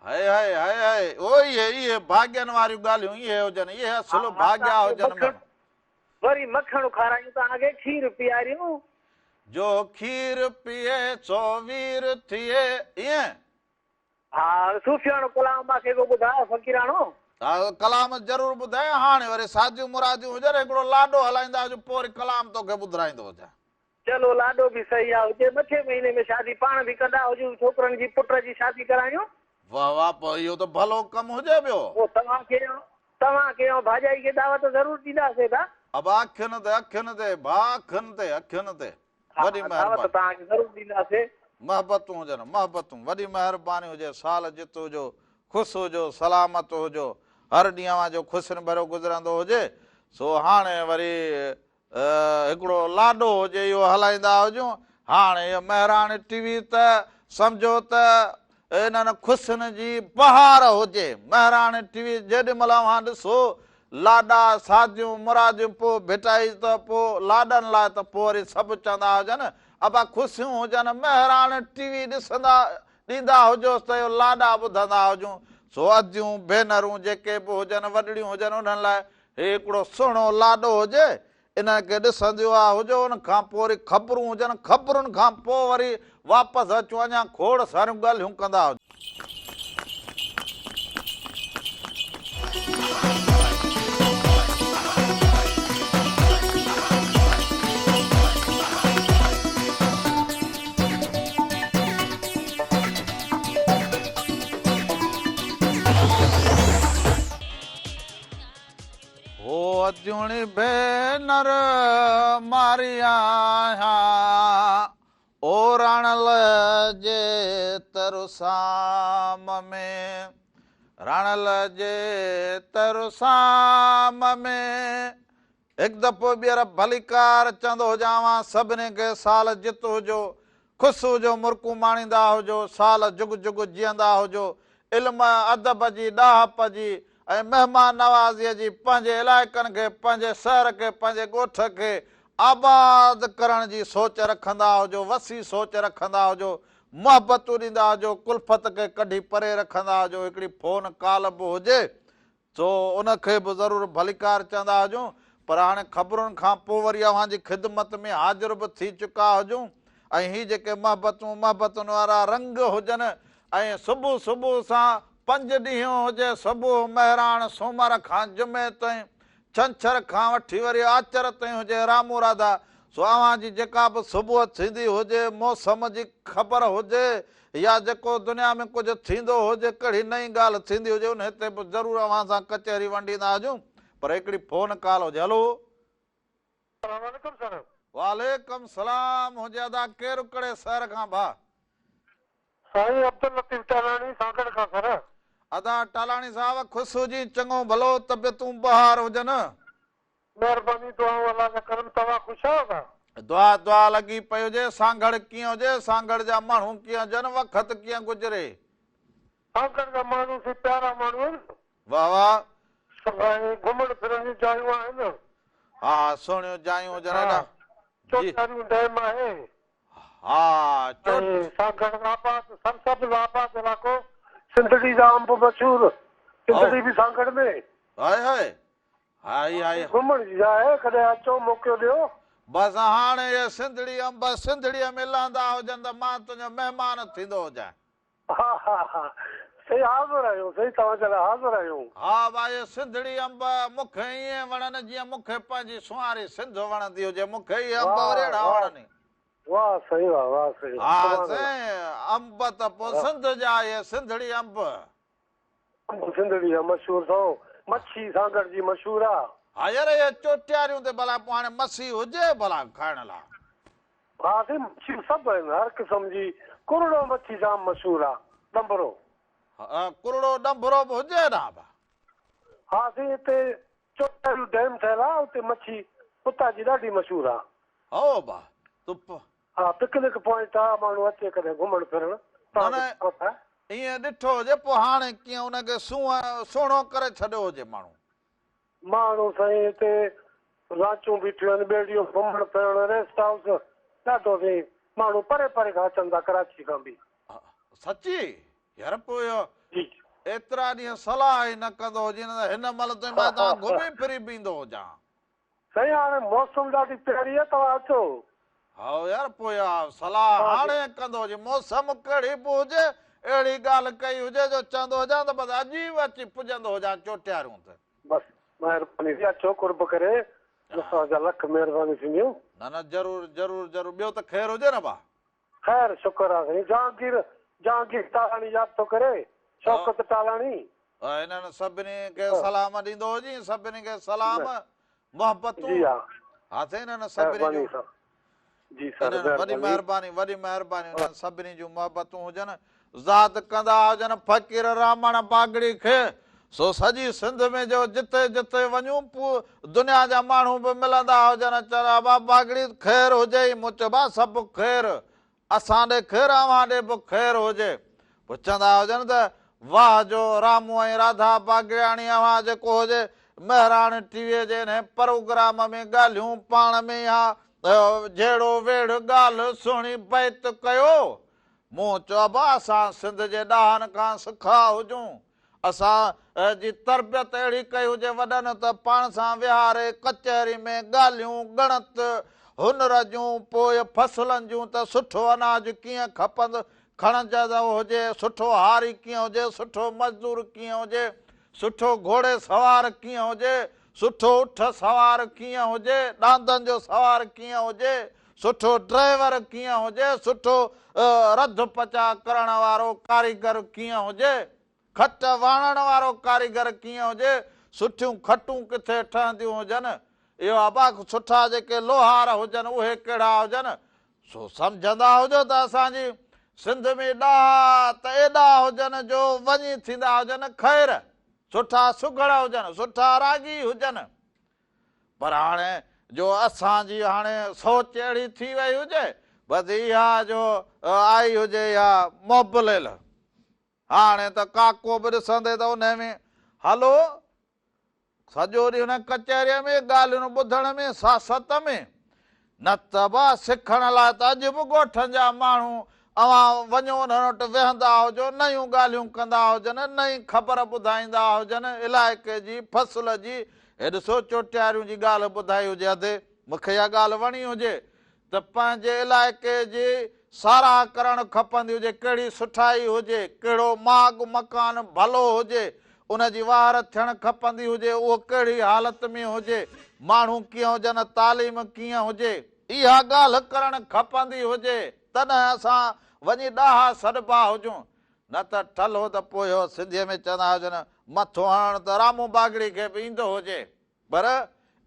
هئي هئي هئي هئي او اهي اهي ڀاڳين واريون ڳالهيون اهي هجن اهي اصل ڀاڳيا هجن ماڻهو. وري مکڻ کارايون توهان کي کير پياريون. جو کير پيئي سو وير ٿئي ائين؟ ها صوفياڻو ڪلام مان کي ڪو ٻڌاء فقيراڻو. ها ڪلام ضرور ٻڌايان هاڻي وري شاديون مراديون هجن هڪڙو لاڏو هلائيندا هجون پوء وري ڪلام توکي ٻڌرائيندو هجان. چلو لاڏو به صحيح آ هجي مٿين مهيني ۾ شادي پاڻ به ڪندا هجون ڇوڪرن جي پٽ جي شادي ڪرايون. واه واه پوء اهو ته ڀلو ڪم هجي پيو. پوء توهان کي توهان کي ۽ ڀاڄائي کي دعوت ضرور ڏينداسين ڀا. ابا اکين تي اکين تي ڀاء اکين تي اکين تي ها وڏي دعوت مهرباني. توهان کي ضرور ڏينداسين. محبتون هجن محبتون وڏي مهرباني هجي سال جت هجو خوش هجو سلامت هجو هر ڏينهن اوهان جو خوشين ڀريو گذرندو هجي سو هاڻي وري هڪڙو لاڏو هجي اهو هلائيندا هجون. هاڻ اهو مهراڻ ٽي وي ته سمجهو ته انهن خوشين جي بهار هجي. مهراڻ ٽي وي جيڏي مهل اوهان ڏسو لاڏا، شاديون، مراديون پوء ڀٽائي ته پوء لاڏن لاء ته پوء وري سڀ چوندا هجن ابا خوشيون هجن مهراڻ ٽي وي ڏسندا ڏيندا هجوس ته اهو لاڏا ٻڌندا هجون. سو اديون، ڀينرون جيڪي به هجن وڏڙيون هجن انهن لاء هي هڪڙو سهڻو لاڏو هجي، انهن کي ڏسنديون آ هجو، ان کان پوء وري خبرون هجن، خبرن کان پوء وري واپس اچون، اڃا کوڙ ساريون ڳالهيون ڪندا هجون. هو اديوڻي ڀينر ماري آهيان او راڻل جي ترسام ۾، راڻل جي ترسام ۾. هڪ دفعو ٻيهر ڀليڪار چوندو هجان اوهان سڀني کي سال جت هجو، خوش هجو مرڪون ماڻيندا هجو، سال جڳ جڳ جيئندا هجو، علم ادب جي، ڏاهپ جي ۽ مهمان نوازيء جي پنهنجي علائقن کي، پنهنجي شهر کي، پنهنجي ڳوٺ کي آباد ڪرڻ جي سوچ رکندا هجو، وسيع سوچ رکندا هجو، محبتون ڏيندا هجو، ڪلفت کي ڪڍي پري رکندا هجو، هڪڙي فون ڪال به هجي سو ان کي به ضرور ڀليڪار چوندا هجون، پر هاڻي خبرن کان پوء وري اوهان جي خدمت ۾ حاضر به ٿي چڪا هجون ۽ هي جيڪي محبتون محبتن وارا رنگ هجن ۽ صبح صبح سان پنج ڏينهن هجي صبح مهراڻ سومر کان جمعي تائين ڇنڇر کان وٺي وري آچر تائين هجي رامو راڌا سو اوهان جي جيڪا به صبح ٿيندي هجي موسم جي خبر هجي يا جيڪو دنيا ۾ ڪجهه ٿيندو هجي، ڪهڙي نئين ڳالهه ٿيندي هجي، انهي تي به ضرور اوهان سان ڪچهري ونڊيندا هجون، پر هڪڙي فون ڪال هجي. هلو. السلام عليڪم سر. وعليڪم سلام هجي ادا ڪير ڪهڙي شهر کان ڀاء. سائين عبداللطيف ٽالاڻي سانگهڙ کان سر. ادا ٽالاڻي صاحب خوش هجين چڱو ڀلو طبيعتون بهار هجن. مهرباني دعائون الله جا ڪرم توهان خوش آهيو ادا. دعا دعا لڳي پئي هجي سانگهڙ ڪيئن هجي سانگهڙ جا ماڻهو ڪيئن هجن وقت ڪيئن گذري. سانگهڙ جا ماڻهو سي پيارا ماڻهو آهن. واه واه. سائين گهمڻ ڦرڻ جون جايون آهن. ها ها سهڻيون جايون هجن ادا. جي. چوٽياريون ڊيم آهي. ها چوٽ. ۽ سانگهڙ آباد سرسبز آباد علائقو سنڌڙي جا انب مشهور سنڌڙي به سانگهڙ ۾. هاء هاء هائي هائي. گهمڻ جي جاء آهي ڪڏهن اچو موقعو ڏيو. بس هاڻ اهي سنڌڙي انب سنڌڙيء ۾ لهندا هجن ته مان تنهنجو مهمان ٿيندو هجان. ها ها ها سائين حاضر آهيون سائين توهان جي لاء حاضر آهيون. ها ڀا اهي سنڌڙي انب مون کي ائين وڻن جيئن مون کي پنهنجي سونهاري سنڌ وڻندي هجي مون کي اهي انب وري اهڙا وڻن ئي. واه سائين واه واه سائين ها سائين انب ته پوء سنڌ جا اهي سنڌڙي انب. انب سنڌڙي جا مشهور سو مڇي سانگهڙ جي مشهور آ. ها يار اهي چوٽياريون تي ڀلا پوء هاڻي مسي هجي ڀلا کائڻ لا. ها سائين مڇيون سڀ آهن هر قسم جي ڪرڙو مڇي جام مشهور آ ڏنڀرو. ها ڪرڙو ڏنڀرو به هجي نه ڀا. ها سائين هتي چوٽياريون ڊيم ٺهيل آ اتي مڇي اتان جي ڏاڍي مشهور آ. هو ڀا تپ. ها پڪنڪ پوائنٽ آ ماڻهو اچي ڪڏهن گهمڻ ڦرڻ نه نه ائين ڏٺو هجي پوء هاڻي ڪيئن ان کي سونهن سهڻو ڪري ڇڏيو هجي ماڻهو. ماڻهو سائين هتي لانچون بيٺيون آهن ٻيڙيون گهمڻ ڦرڻ ريسٽ هائوس ڏاڍو سائين ماڻهو پري پري کان اچن ٿا ڪراچي کان به. سچي يار پوء اهو جي. ايترا ڏينهن صلاح ئي نه ڪندو هجين نه ته هن مهل تائين مان هتان گهمي ڦري به ايندو هجان. سائين هاڻي موسم ڏاڍي پياري آهي توهان اچو. هائو يار پوء اها صلاح هاڻي ڪندو هجي موسم ڪهڙي به هجي اهڙي ڳالهه ڪئي هجي جو چوندو هجان ته بس اڄ ئي اچي پڄندو هجان چوٽياريون ته. بس مهرباني ٿي اچو قرب ڪري اسان جا لک مهرباني ٿينديون. نه نه ضرور ضرور ضرور ٻيو ته خير هجي نه ڀا. خير شڪر آ سائين جهانگير جهانگير ٽالاڻي ياد ٿو ڪري شوڪت ٽالاڻي. هنن سڀني کي سلام ڏيندو هجين سڀني کي سلام محبتون جي ها ها سائين انهن سڀني مهرباني جون سر جي سر انهن وڏي مهرباني مهرباني وڏي مهرباني انهن سڀني جون محبتون هجن ذات ڪندا هجن فقير رامڻ باگڙي کي سو سڄي سنڌ ۾ جو جتي جتي وڃون پو دنيا جا ماڻهو به ملندا هجن چون ابا باگڙي خير هجئي مون چيو ڀا سڀ خير اسان ڏي خير اوهان ڏي به خير هجي. پوء چوندا هجن ته واهه جو رامو ۽ راڌا باگڙياڻي اوهان جيڪو هجي مهراڻ ٽي ويء جي انهي پروگرام ۾ ڳالهيون پاڻ ۾ اها جهيڙو ويڙهه ڳالهه سهڻي بيت ڪيو. مون چيو ابا اسان سنڌ جي ڏاهن کان سکا هجون. اسان جي تربيت اهڙي ڪئي هجي وڏن ته پاڻ سان ويهاري ڪچهري ۾ ڳالهيون ڳڻت هنر جون پوء فصلن جون ته سٺو اناج ڪيئن کپند کڻجندو هجي سٺو هاري ڪيئن هجي سٺو مزدور ڪيئن هجي سٺو گهوڙي سوار ڪيئن هجي سٺو اٺ سوار ڪيئن هجي ڏاندن جو سوار ڪيئن هجي سٺو ڊرائيور ڪيئن هجي، سٺو رڌ پچاء ڪرڻ وارو ڪاريگر ڪيئن هجي، کٽ واڻڻ وارو ڪاريگر ڪيئن هجي، سٺيون کٽون ڪٿي ٺهنديون هجن، اهو ابا سٺا جيڪي لوهار هجن اهي ڪهڙا هجن، سو سمجهندا هجو ته اسان جي سنڌ ۾ ڏاها ته ايڏا هجن جو وڃي ٿيندا هجن خير، سٺا سگهڙ هجن، سٺا راڳي هجن. پر هاڻي جو اسان جي هاڻي سوچ اهڙي ٿي وئي هجي، بس اها جو آئي هجي اها موبليل. هاڻي ته ڪاڪو به ڏسندي ته انهي ۾ هلو، سڄو ڏينهن انهي ڪچهريء ۾ ڳالهين ٻڌڻ ۾ سياست ۾. نه ته با سکڻ لاء ته اڄ به ڳوٺن جا ماڻهو اوهان وڃو انهن وٽ ويهندا هجو، نيون ڳالهيون ڪندا هجن، نئين خبر ٻڌائيندا هجن، علائقي جي، فصل جي، هي ڏسو چوٽياريون جي ڳالهه ٻڌائي هجي ادي، مون کي اها ڳالهه وڻي هجي ته پنهنجي علائقي جي ساراهه ڪرڻ کپندي هجي، ڪهڙي سٺائي هجي، ڪهڙو ماڳ مڪان ڀلو هجي، ان جي واهر ٿيڻ کپندي هجي، اهو ڪهڙي حالت ۾ هجي، ماڻهو ڪيئن هجن، تعليم ڪيئن هجي، اها ڳالهه ڪرڻ کپندي هجي، تڏهن اسان وڃي ڏاها سڏبا هجون، نه ته ٺلهو ته پوء اهو سنڌيء ۾ چوندا هجن، مٿو هڻڻ ته رامو باگڙي کي به ايندو هجي. پر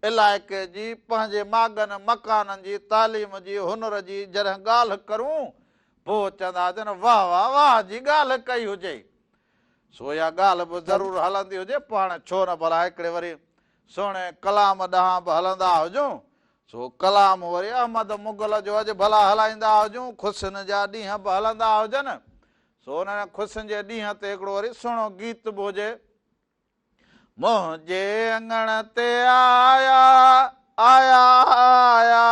علائقي جي پنهنجي ماڳن مڪانن جي تعليم جي هنر جي جڏهن ڳالهه ڪرون پوء چوندا هجن واهه واهه واهه جي ڳالهه ڪئي هجي. سو اها ڳالهه به ضرور هلندي هجي پوء هاڻي ڇو نه ڀلا هڪڙي وري سهڻي ڪلام ڏانهن به هلندا هجون. سو ڪلام وري احمد مغل جو اڄ ڀلا هلائيندا هجون خوشين جا ڏينهن به هلندا هجن. سو انهن خوشين جي ڏينهن تي هڪڙو وري سهڻو گيت به هجي. منهنجي اڱڻ تي آيا آيا آيا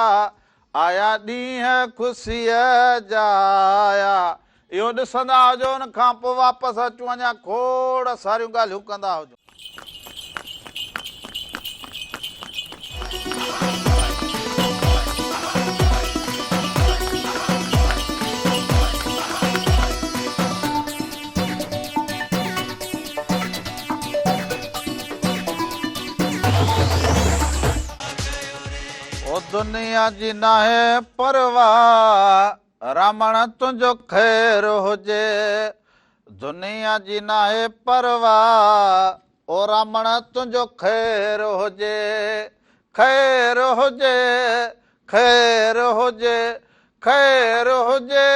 آيا ڏينهن خوشيء جا آيا اهو ڏسندا هجو ان کان پوء واپس اچون اڃا کوڙ ساريون ڳالهيون ڪندا هجون. او دنيا جي ناهي پرواهه رامڻ تنهنجو خير هجي دنيا جي ناهي پرواهه او رامڻ تنهنجو خير هجي خير هجي خير هجي خير هجي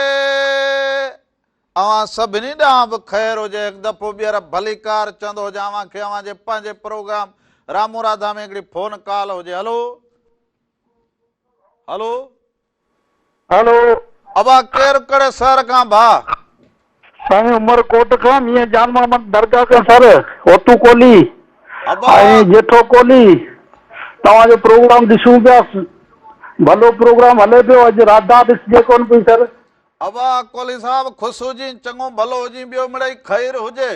اوهان سڀني ڏانهن به خير هجي هڪ دفعو ٻيهر ڀليڪار چوندو هجان اوهان کي اوهان جي پنهنجي پروگرام رامو راڌا ۾ هڪڙي فون ڪال هجي هلو هلو. هلو. ابا ڪير ڪهڙي شهر کان ڀاء. سائين عمر ڪوٽ کان ميان جان محمد درگاهه کان سر هوتو ڪولهي ابا. ۽ جيٺو ڪولهي توهان جو پروگرام ڏسون پيا ڀلو پروگرام هلي پيو اڄ راڌا ڏسجي ڪون پئي سر. ابا ڪولهي صاحب خوش هجين چڱو ڀلو هجين ٻيو مڙئي خير هجي.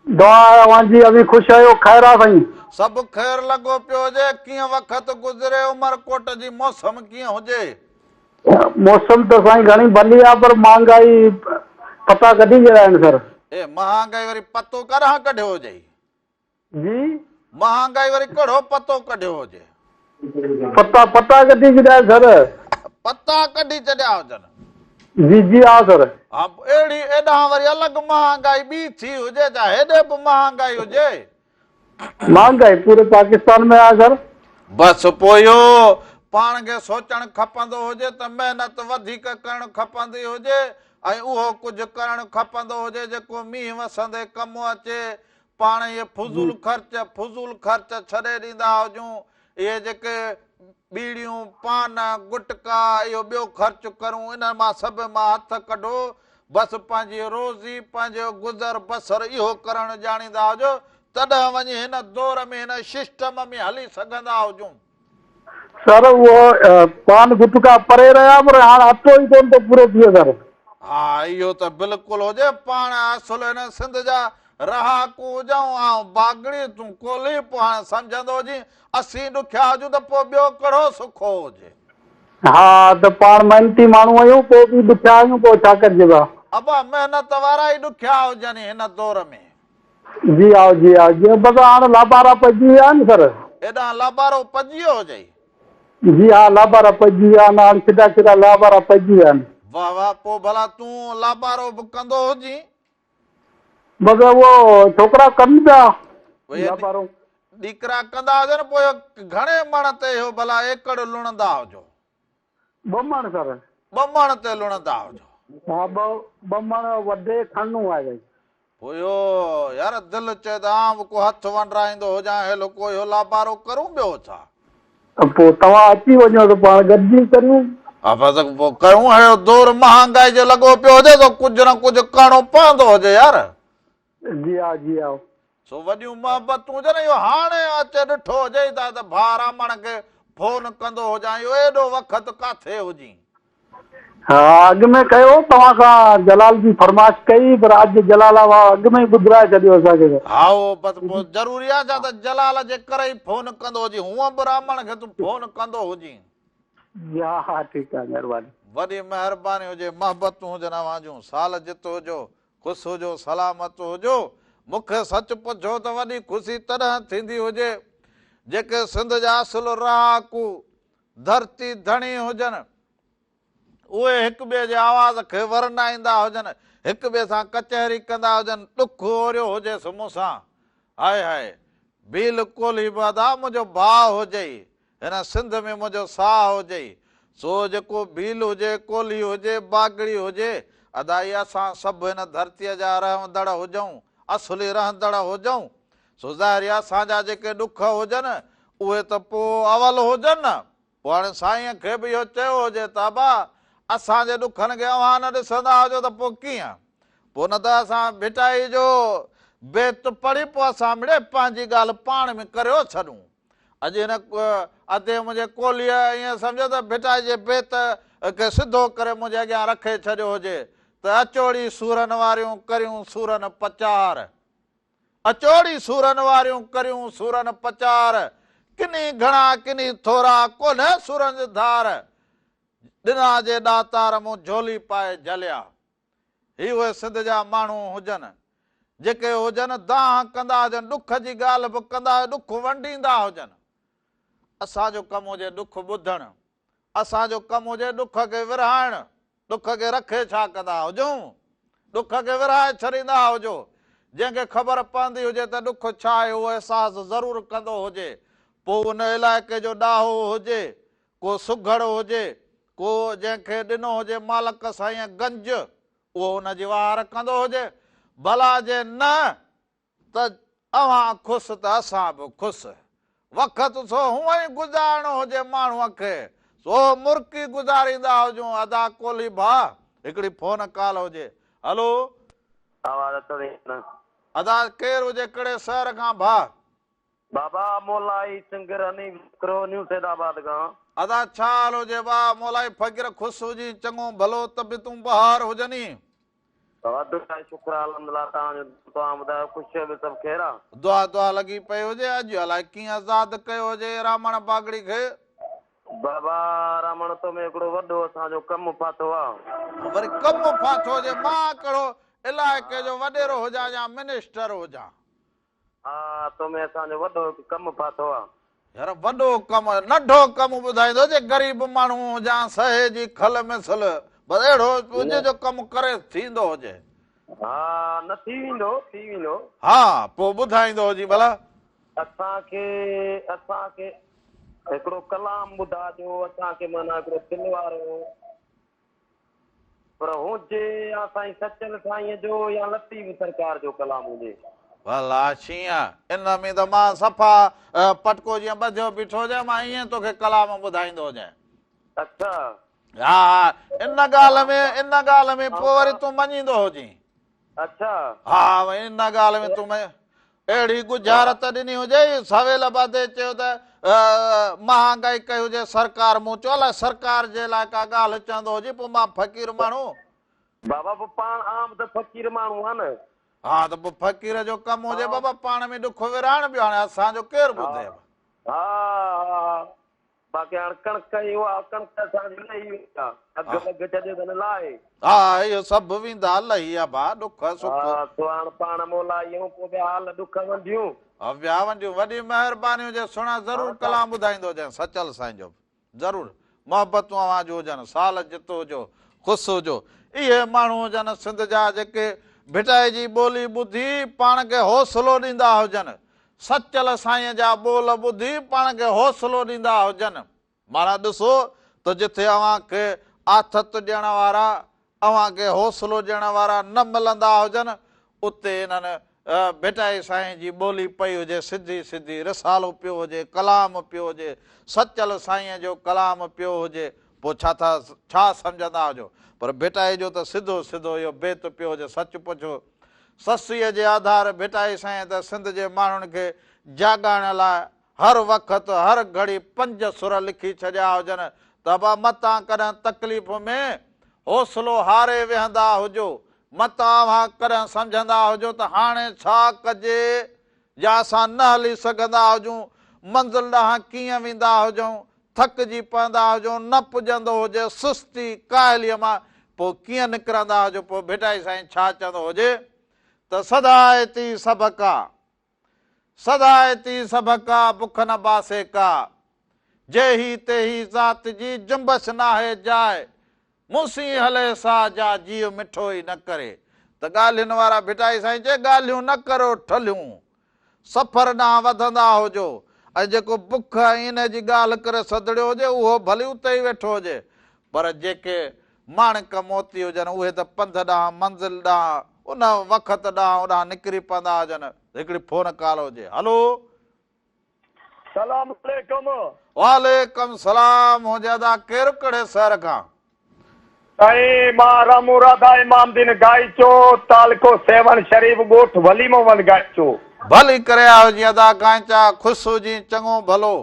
دعا آهي اوهان جي اوهين خوش آهيو خير آ سائين. سڀ خير لڳو پيو هجي ڪيئن وقت گذري عمرڪوٽ جي موسم ڪيئن هجي. موسم ته سائين گهڻي ڀلي آ پر مهانگائي پتا ڪڍي ويا آهن سر. اي مهانگائي وري پتو ڪڏهن ڪڍيو هجئي. جي. مهانگائي وري ڪهڙو پتو ڪڍيو هجي. پتا پتا ڪڍي ڇڏيا آهن سر. پتا ڪڍي ڇڏيا هجن. جي جي ها سر. ها اهڙي ايڏانهن وري الڳ مهانگائي ٻي ٿي هجي ڇا هيڏي به مهانگائي هجي. مهانگائي پوري پاڪستان ۾ آهي سر. بس پوء اهو پاڻ کي سوچڻ کپندو هجي ته محنت وڌيڪ ڪرڻ کپندي هجي ۽ اهو ڪجهه ڪرڻ کپندو هجي جيڪو مينهن وسندي ڪم اچي. پاڻ اهي فضول خرچ فضول خرچ ڇڏي ڏيندا هجون، اهي جيڪي ٻيڙيون، پان، گٽڪا اهو ٻيو خرچ ڪرون انهن مان سڀ مان هٿ ڪڍو، بس پنهنجي روزي، پنهنجو گذر بسر اهو ڪرڻ ڄاڻيندا هجو، تڏهن وڃي هن دور ۾ هن ششٽم ۾ هلي سگهندا هجون. سر اهو پان گٽڪا پري رهيا پر هاڻ اٽو ئي ڪونه ٿو پورو ٿئي سر. ها اهو ته بلڪل هجي پاڻ اصل هن سنڌ جا رهاڪو هجون آئون باگڙي تون ڪولهي پوء هاڻ سمجهندو هجين اسين ڏکيا هجون ته پوء ٻيو ڪهڙو سکو هجي. ها ته پاڻ محنتي ماڻهو آهيون پوء به ڏکيا آهيون پوء ڇا ڪجي ڀا. ابا محنت وارا ئي ڏکيا هجن هن دور ۾. جي ها جي ها جي بس هاڻ لابارا پئجي ويا آهن سر. ايڏانهن لابارو پئجي ويو هجئي. جي ها لابارا پئجي ويا آهن هاڻ ڇڊا ڇڊا لابارا پئجي ويا آهن. واه واه پوء ڀلا تون لابارو به ڪندو هجين. بس اهو ڇوڪرا ڪن پيا لابارو. ڏيڪرا ڪندا هجن پوء گهڻي مڻ تي اهو ڀلا ايڪڙ لڻندا هجو. ٻه مڻ سر. ٻه مڻ تي لڻندا هجو. ها ٻه مڻ وڍي کڻڻو آهي سائين. پوء اهو يار دل چئي ته آئون به ڪو هٿ ونڊرائيندو هجان هيل ڪو اهو لابارو ڪرون ٻيو ڇا. پوء توهان اچي وڃو ته پاڻ گڏجي ڪريون. ها بس پوء ڪريون هيو دور مهانگائي جو لڳو پيو هجي سو ڪجهه نه ڪجهه ڪرڻو پوندو هجي يار. جي ها جي ها. سو وڏيون محبتون هجن اهو هاڻي اچي ڏٺو هجئي ته ته ڀاء رامڻ کي فون ڪندو هجان اهو ايڏو وقت ڪاٿي هجين. ها اڳ ۾ ڪيو توهان کان جلال جي فرمائش ڪئي پر اڄ جلال اوهان اڳ ۾ ئي ٻڌرائي ڇڏيو اسان کي ته. هائو بس پوء ضروري آ ڇا ته جلال جي ڪري ئي فون ڪندو هجين هونء به رامڻ کي تون فون ڪندو هجين. جي ها ها ٺيڪ آ مهرباني. وڏي مهرباني هجي محبتون هجن اوهان جون سال جت هجو خوش هجو سلامت هجو. مون کي سچ پڇو ته وڏي خوشي تڏهن ٿيندي هجي جيڪي سنڌ جا اصل رهاڪو ڌرتي ڌڻي هجن، اهي هڪ ٻئي جي آواز کي ورنائيندا هجن، هڪ ٻئي سان ڪچهري ڪندا هجن، ڏک اوريو هجيس مون سان، هاء هاء، ڀيل ڪولهي به ادا منهنجو ڀاء هجئي، هن سنڌ ۾ منهنجو ساهه هجئي، سو جيڪو ڀيل هجي، ڪولهي هجي، باگڙي هجي، ادا اي اسان سڀ هن ڌرتيء جا رهندڙ هجون، اصلي رهندڙ هجون، سو ظاهر آ اسان جا جيڪي ڏک هجن، اهي ته پوء اول هجن نه. پوء هاڻي سائينء کي به اهو چيو هجي ته ابا، اسان جي ڏکن کي اوهان نه ڏسندا هجو ته پوء ڪيئن؟ پوء نه ته اسان ڀٽائي جو بيت پڙهي پوء اسان مڙئي پنهنجي ڳالهه پاڻ ۾ ڪريو ڇڏون. اڄ هن ادي منهنجي ڪولهيء ائين سمجهو ته ڀٽائي جي بيت کي سڌو ڪري منهنجي اڳيان رکي ڇڏيو هجي ته اچوڙي سورن واريون ڪريون سورن پچار. اچوڙي سورن واريون ڪريون سورن پچار، ڪني گهڻا ڪني ٿورا ڪونهي سورن جي ڌار، ڏنا جي ڏاتار مون جهولي پائي جهليا. هي اهي سنڌ جا ماڻهو هجن، جيڪي هجن دانهن ڪندا هجن، ڏک جي ڳالهه به ڪندا هجن، ڏک ونڊيندا هجن. اسان جو ڪم هجي ڏک ٻڌڻ، اسان جو ڪم هجي ڏک کي ورهائڻ، ڏک کي رکي ڇا ڪندا هجون؟ ڏک کي ورهائي ڇڏيندا هجو. جنهن کي خبر پوندي هجي ته ڏک ڇا آهي اهو احساس ضرور ڪندو هجي. پوء ان علائقي جو ڏاهو هجي، ڪو سگهڙ هجي، ڪو جنهن کي ڏنو هجي مالڪ سائينء گنج، اهو ان جي واهر ڪندو هجي. ڀلا جي نه ته اوهان خوش ته اسان به خوش. وقت سو هونئن ئي گذارڻو هجي ماڻهوء کي، سو مرڪي گذاريندا هجون. ادا ڪولهي ڀاء هڪڙي فون ڪال هجي. هلو. آواز اچو ٿي نه. ادا ڪير هجي ڪهڙي شهر کان ڀاء. بابا مولائي سنگر حنيف ذڪرو نيو سيد آباد کان. ادا ڇا حال هجي ڀاء مولائي فقير خوش هجين چڱو ڀلو طبيعتون بهار هجني. واڌو آهي شڪر آ الحمدلله توهان جو توهان ٻڌايو خوش آهيو ٻيو سڀ خير آ. دعا دعا لڳي پئي هجي اڄ الائي ڪيئن آزاد ڪيو هجي رامڻ باگڙي کي. بابا رامڻ تو ۾ هڪڙو وڏو اسان جو ڪم ڦاٿو آ. وري ڪم ڦاٿو هجي مان ڪهڙو علائقي جو وڏيرو هجان يا منسٽر هجان. ها تو ۾ اسان جو وڏو هڪ ڪم ڦاٿو آ. يار وڏو ڪم ننڍو ڪم ٻڌائيندو جي غريب ماڻهو هجان سهي جي کل مثل بس اهڙو هجي جو ڪم ڪري ٿيندو هجي. ها نه ٿي ويندو ٿي ويندو. ها پوء ٻڌائيندو هجين ڀلا. اسان کي اسان کي هڪڙو ڪلام ٻڌاء جو اسان کي معنيٰ هڪڙو دل وارو پر هجي يا سائين سچل سائينء جو يا لطيف سرڪار جو ڪلام هجي. ڀلا شينهن، ان ۾ ته مان صفا پٽڪو جيئن ٻڌيو بيٺو هجان، مان ائين توکي ڪلام ٻڌائيندو هجان. اڇا. ها ها، ان ڳالهه ۾، ان ڳالهه ۾ پوء وري تون مڃيندو هجين. اڇا. ها ان ڳالهه ۾ تون اهڙي ڳجهارت ڏني هجئي، سويل ٻڌي چيو ته مهانگائي ڪئي هجي سرڪار، مون چيو الائي سرڪار جي لاء ڪا ڳالهه چوندو هجي، پوء مان فقير ماڻهو. بابا پوء پاڻ عام ته فقير ماڻهو آ نه. ها ته پوء فقير جو ڪم هجي بابا پاڻ ۾ ڏک ورهائڻ ٻيو هاڻي اسان جو ڪير ٻڌي. ها ها باقي هاڻ ڪڻڪ ۽ اها ڪڻڪ اسان جي لهي وئي آ، اگهه وگهه ڇڏيو ته نه لاهي. ها اهو سڀ ويندا لهي ابا ڏک سک. ها سو هاڻ پاڻ مولائي آهيون پوء ٻيا حال ڏک ونڊيون. ها ٻيا ونڊيون وڏي مهرباني هجي سهڻا ضرور ڪلام ٻڌائيندو هجين سچل سائين جو ضرور محبتون اوهان جون هجن سال جت هجو خوش هجو اهي ماڻهو هجن سنڌ جا جيڪي ڀٽائي جي ٻولي ٻڌي پاڻ کي حوصلو ڏيندا هجن سچل سائينء جا ٻول ٻڌي پاڻ کي حوصلو ڏيندا هجن. معنيٰ ڏسو ته جٿي اوهان کي آٿت ڏيڻ وارا، اوهان کي حوصلو ڏيڻ وارا نه ملندا هجن، اتي انهن ڀٽائي سائين جي ٻولي پئي هجي، سڌي سڌي رسالو پيو هجي، ڪلام پيو هجي، سچل سائينء جو ڪلام پيو هجي، پوء ڇا ٿا ڇا سمجهندا هجو؟ پر ڀٽائي جو ته سڌو سڌو اهو بيت پيو هجي، سچ پڇو سسئيء جي آڌار ڀٽائي سائين ته سنڌ جي ماڻهن کي جاڳائڻ لاء هر وقت هر گهڙي پنج سر لکي ڇڏيا هجن ته ابا متان ڪڏهن تڪليف ۾ حوصلو هاري ويهندا هجو، متان اوهان ڪڏهن سمجهندا هجو ته هاڻي ڇا ڪجي يا اسان نه هلي سگهندا هجون، منزل ڏانهن ڪيئن ويندا هجون، ٿڪجي پوندا هجون، نه پڄندو هجي، سستي، ڪاهليء مان پوء ڪيئن نڪرندا هجو، پوء ڀٽائي سائين ڇا چوندو هجي ته سدائتي سڀڪا، سدائتي سڀڪا، بک نه باسي ڪا، جيهي تيهي ذات جي، جنبش ناهي جاء، مون سين هلي سا جا جيء مٺو ئي نه ڪري ته ڳالهين وارا ڀٽائي سائين چئي ڳالهيون نه ڪرو ٺلهيون سفر ڏانهن وڌندا هجو ۽ جيڪو بک ۽ انهي جي ڳالهه ڪري سڌڙيو هجي اهو ڀلي اتي ئي ويٺو هجي پر جيڪي ماڻڪ موتي هجن اهي ته پنڌ ڏانهن منزل ڏانهن ان وقت ڏانهن اوڏانهن نڪري پوندا هجن هڪڙي فون ڪال هجي هلو. سلام عليڪم. وعليڪم سلام هجي ادا ڪير ڪهڙي شهر کان. سائين مان رامو راڌا امام دين گائيچو تعلقو سيوهڻ شريف ڳوٺ ولي محمد گائيچو. ڀلي ڪري آيو جي ادا گائيچا خوش هجين چڱو ڀلو.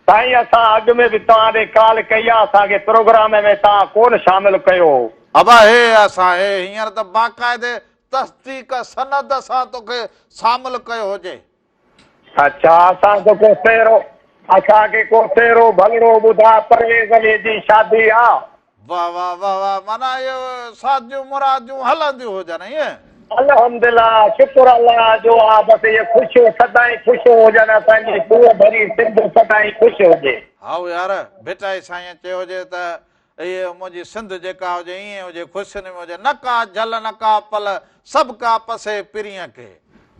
سائين اسان اڳ ۾ به توهان ڏي ڪال ڪئي آ اسان کي پروگرام ۾ توهان ڪون شامل ڪيو هو. ابا هي اسان هي هينئر ته باقاعدي تصديق سند سان توکي شامل ڪيو هجي. اڇا اسان کي ڪو سهرو اسان کي ڪو سهرو ڀلڙو ٻڌاء پرويز علي جي شادي آ. واه واه واه واه معنيٰ اهي شاديون مراديون هلنديون هجن ائين. الحمدلله شڪر الله جو آ بس اهي خوشيون سدائين خوش هجن اسان جي پوء ڀري سنڌ سدائين خوش هجي. هائو يار ڀٽائي سائين چيو هجي ته اي منهنجي سنڌ جيڪا هجي ائين هجي خوشين ۾ هجي نه ڪا جهل نه ڪا پل سڀ ڪا پسي پرينء کي.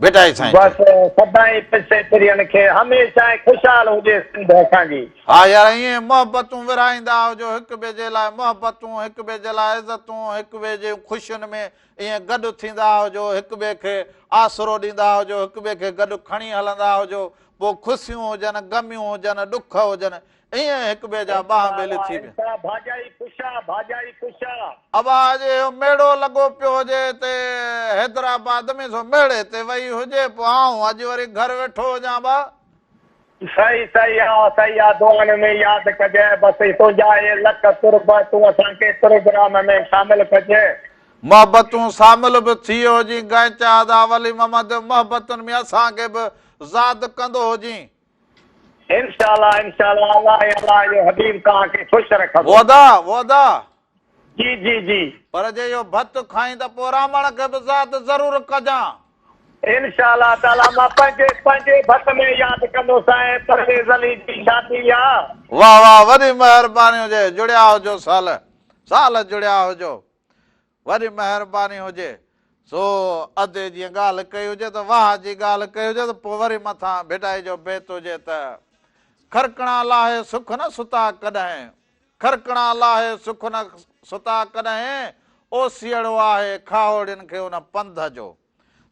ڀٽائي سائين بس سدائين پسي پرين کي هميشه خوشحال هجي سنڌ اسان جي. ها يار ائين محبتون ورهائيندا هجو هڪ ٻئي جي لاء محبتون هڪ ٻئي جي لاء عزتون هڪ ٻئي جي خوشين ۾ ائين گڏ ٿيندا هجو هڪ ٻئي کي آسرو ڏيندا هجو هڪ ٻئي کي گڏ کڻي هلندا هجو پوء خوشيون هجن غميون هجن ڏک هجن ائين هڪ ٻئي جا ٻانهن ٻيلي ٿي پيا. ڀاڄائي خوش آ ڀاڄائي خوش آ. ابا اڄ اهو ميڙو لڳو پيو هجي هتي حيدرآباد ۾ سو ميڙي تي وئي هجي پوء آئون اڄ وري گهر ويٺو هجان با. صحيح صحيح آ صحيح آ دعائن ۾ ياد ڪجانء بس تنهنجا اهي لک قرب تون اسان کي پروگرام ۾ شامل ڪجانء. محبتون سامل به ٿي هجين گائنچا ادا ولي محمد محبتن ۾ اسان کي به زاد ڪندو هجين. انشاء الله انشاء الله الله ۽ الله جو حبيب توهان کي خوش رکندو. ودا ودا. جي جي جي. پر جي اهو ڀت کائين ته پوء رامڻ کي به زاد ضرور ڪجان. انشاء الله تعالي مان پنهنجي پنهنجي ڀت ۾ ياد ڪندوسانء پرويز علي جي شادي آ. واه واه وڏي مهرباني هجي جڙيا هجو سال سال جڙيا هجو وڏي مهرباني هجي سو ادي جيئن ڳالهه ڪئي هجي ته واه جي ڳالهه ڪئي هجي ته پوء وري مٿان ڀٽائي جو بيت هجي ته کرڪڻا لاهي سک نه ستا ڪڏهن کرڪڻا لاهي سک نه ستا ڪڏهن اوسيئڙو آهي کاهوڙين کي ان پنڌ جو